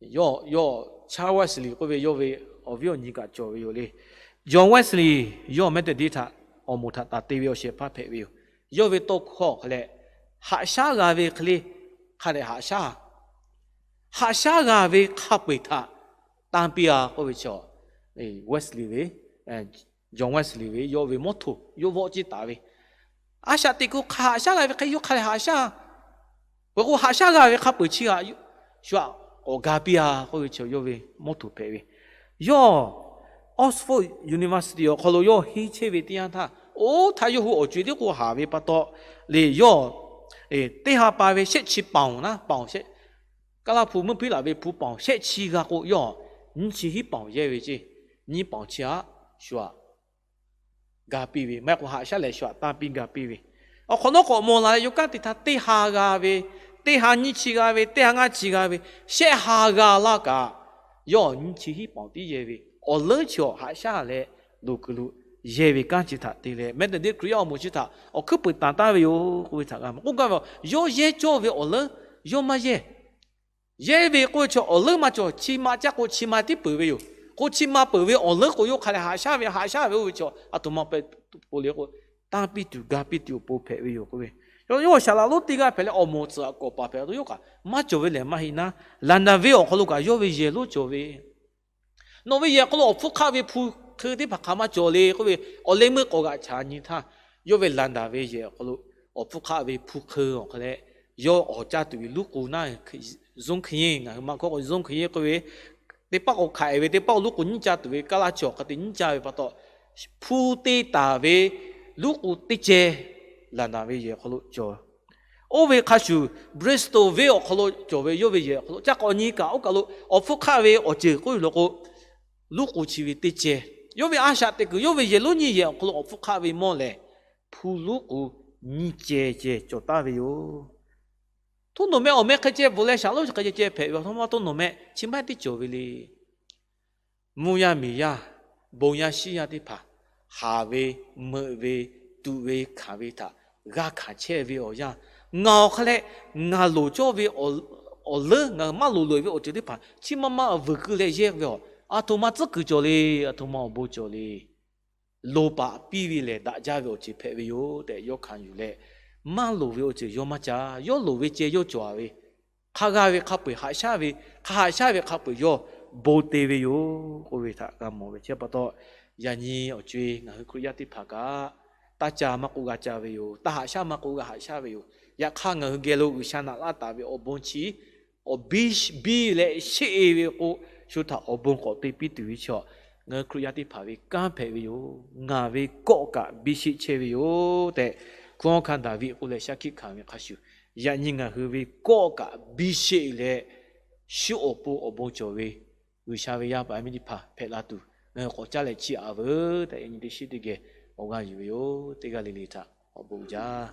yawˇ, yawˇ Charles Wesley k'oˆ ve yawˇ ve awˬ viˉ awˬ nyi kaꞈ cawˬ ve yoˬ le. John Wesley, yawˇ Methodist htaꞈ awˬ moˍ htaꞈ taˍ te ve awˬ shehˍ hpaˇ hpehꞈ ve yoˬ. Yawˇ ve tawˇ hkawˇ hk'a leh, haꞈ shaˉ g'a ve hk'e le, hk'a dehꞈ haꞈ shaˉ, haꞈ shaˉ g'a ve hk'a peu-eˬ htaꞈ tanˇ piˇ-a k'oˆ ve chi, Wesley ve, John Wesley ve yawˇ ve mawˇ htoꞈ yawˇ vawˆ ciˇ taˍ ve, a shaꞈ teꞈ k'o hk'a haꞈ shaˉ g'a ve hk'e yawˇ hk'a dehꞈ haꞈ shaˉ. Peuˬ k'o haꞈ shaˉ g'a ve hk'a peu-eˬ chi g'aꞈ shu aꞈ k'awꞈ ga piˇ-a k'oˆ ve chi yawˇ ve mawˇ htoꞈ hpehꞈ ve. Yawˇ Oxford University awˬ hk'aw lo yawˇ henˇ chehˇ ve teˇ yanˇ htaˇ, oˇ htaˇ yawˇ hui awˬ co-e tiˉ k'o haˍ ve pa taw lehˬ, yawˇ teˇ ha pa ve shehˆ chi paoˍ naˉ, paoˍ shehˆ, Kaˇlaˇ hpu meuˇ piˉ laˬ ve hpu paoˍ shehˆ chi g'a k'o, yawˇ nyiˇ chi hiˉ paoˍ yehˇ ve ceˇ. Nyiˇ paoˍ chi aꞈ shu aꞈ ga piˇ ve, maˇ heˆ k'o haꞈ shaˉ lehˬ shu aꞈ tanˇ piˇ ga piˇ ve. Awˬ hk'awꞈ nawˉ k'awꞈ mawˬ la leh, yawˇ kanˉ te htaˇ teˇ ha g'a ve, teˇ ha nyiˇ chi g'a ve, teˇ ha ngaˇ chi g'a ve, shehˆ ha g'a laˇ kaꞈ, yawˇ nyiˇ chi hiˉ paoˍ tiˉ yehˇ ve. Awˬ leuˉ chi awˬ haꞈ shaˉ leh loˍ kuiˬ lo yehˇ ve kanˉ chi htaꞈ te leh, mehˉ teꞈ deˇ Hkriꞈ yaˇ awˬ moˍ chi htaꞈ awˬ hkuiˉ puiˍ tanˍ taˍ ve yoˬ k'oˆ ve htaꞈ g'a mawˬ. K'oˆ gaˇ ve, yawˇ yehˇ cawˇ ve awˬ leuˉ yawˇ maˇ yehˇ. Yehˇ ve k'oˆ ve chi awˬ leuˉ maˇ cawˬ, chi ma caˇ k'o chi ma tiˉ peuˬ ve yoˬ. K'o chi ma peuˬ ve awˬ leuˉ k'o yawˇ hk'a lehˬ haꞈ shaˉ ve, haꞈ shaˉ ve oˇ ve chi a htoꞈ ma hpehꞈ po le k'o, tanˇ piˇ tuˬ ga piˇ tuˬ awˬ pon hpehꞈ ve yoˬ k'oˆ ve. Yawˇ awˬ shaˍ laꞈ lonˉ teˇ g'aˇ hpehꞈ leh awˬ moˍ tcuhˍ k'awꞈ paˍ hpehꞈ a, yawˇ kaꞈ maˇ cawˬ ve lehˬ maˇ heˆ naˉ, laˍ naˍ ve awˬ hk'aw lo kaꞈ yawˇ ve yehˬ lonˉ cawˬ ve Nawˬ ve yehˬ hk'aw lo awˬ hpfuhˇ hk'aˆ ve hpu hk'eu teˇ hpaˍ hk'aˬ maˇ cawˬ le k'oˆ ve, awˬ leh meuˇ k'awꞈ g'aꞈ chaꞈ nyi htaˇ, yawˇ ve laˍ daˍ ve yehˬ awˬ hk'aw lo awˬ hpfuhˇ hk'aˆ ve hpu hk'eu awˬ hk'aw leh, yawˇ awˬ caˇ tuˬ ve luˉ k'u naˉ, zunˉ hk'e yeˇ, ngaˬ hui maˇ hkawˇ k'o zunˉ hk'e yeˇ k'oˆ ve, teˇ paˆ k'o hk'aꞈ e ve, teˇ paˆ k'o luˉ k'u nyiˇ caˇ tuˬ ve kaˇ laˇ chi awˬ hk'a te nyiˇ caˇ ve pa taw, hpu te taˍ ve luˉ k'u teˇ ceh laˍ daˍ ve yehˬ awˬ hk'aw lo cawˬ. Oˇ ve hk'a shuˍ, Bristol venˇ awˬ hk'aw lo cawˬ ve yawˇ ve yehˬ awˬ hk'aw lo ca k'awꞈ nyi kaꞈ, oˇ kaˬ lo awˬ hpfuhˇ hk'aˆ ve awˬ ceuˬ k'oˆ ve law k'o, luˉ k'u chi ve teˇ ceh. Yawˇ ve a shaꞈ teꞈ kuiˬ yawˇ ve yehˬ lonˉ nyiˇ yehˬ awˬ hk'aw lo awˬ hpfuhˇ hk'aˆ ve mawˇ lehˬ, hpu luˉ k'u nyiˇ ceh ceh cawˬ taˍ ve yoˬ. Htoˇ nawˬ meh awˬ meh hk'e ceh bvuhꞈ leh shaˍ lonˉ chi hk'e ceh ceh hpehꞈ ve awˬ htoꞈ ma htoˇ nawˬ meh chi maˇ heˆ teˇ cawˬ ve le. Mvuhˇ yaˇ miˬ yaˇ, bon yaˇ shiˉ yaˇ teˇ hpaˍ, haˍ ve, meuꞈ ve, tuꞈ ve, hkanˍ ve htaꞈ g'a hkanˍ chehˇ ve awˬ yanˇ, ngaˬ awˬ hk'a leh ngaˬ loˍ cawˇ ve awˬ leuˉ, ngaˬ hui maˇ loˍ loꞈ e ve awˬ ceuˬ teˇ hpaˍ chi ma ma vuiˬ keu leh yehˇ ve awˬ, a htoꞈ ma tcuhˉ kuiˬ cawˬ le, a htoꞈ ma awˬ bon cawˬ le. Loˍ paˍ piˇ ve lehˬ daꞈ jaˇ ve awˬ ceuˬ hpehꞈ ve yoˬ tehꞈ yawˇ hkanˍ yuˬ leh, maˇ loˍ ve awˬ ceuˬ yawˇ maˇ ca. Yawˇ loˍ ve ceh yawˇ cawˬ a ve, hk'a g'a ve hk'a peu-eˬ haꞈ shaˉ ve, hk'a haꞈ shaˉ ve hk'a peu-eˬ yawˇ bon te ve yoˬ k'oˆ ve htaꞈ g'a mawˬ ve. Chi pa taw, yaꞈ nyi awˬ co e ngaˬ hui Hkriꞈ yaˇ teˇ hpaˍ kaꞈ, taˇ ca maˇ k'oˆ g'a ca ve yoˬ. Taˇ haꞈ shaˉ maˇ k'oˆ g'a haꞈ shaˉ ve yoˬ. Yaꞈ hk'aˇ ngaˬ hui geh lo G'uiˬsha naꞈ laˇ taˍ ve awˬ bon chi awˬ biˇ biˇ leh sheˆ e ve k'o, shu htaꞈ awˬ bon k'awꞈ te piˇ tuˬ ve chi, ngaˬ hui Hkriꞈ yaˇ teˇ hpaˍ ve kanˉ hpehꞈ ve yoˬ. Ngaˬ ve kawˆ kaꞈ biˇ sheˆ chehˇ ve yoˬ tehꞈ, hkunˉ hawˉ hkanˇ Daˍviˆ k'oˆ leh shaˉ hkiˆ hkanˍ ve hk'a shuˍ, yaꞈ nyi ngaˬ hui ve kawˆ kaꞈ biˇ sheˆ leh, shu awˬ pon awˬ bon cawˬ ve G'uiˬsha ve yaˇ paˍ miˇ teˇ hpaˍ hpehꞈ la tuˬ, ngaˬ hui k'awꞈ caˇ leh chiˇ aꞈ veuˬ tehꞈ, yaꞈ nyi teˇ shiˉ teˇ geh awˬ g'aˇ yuˬ ve yoˬ. Teˇ g'aˇ le le htaꞈ awˬ bon uiˍ jaˇ.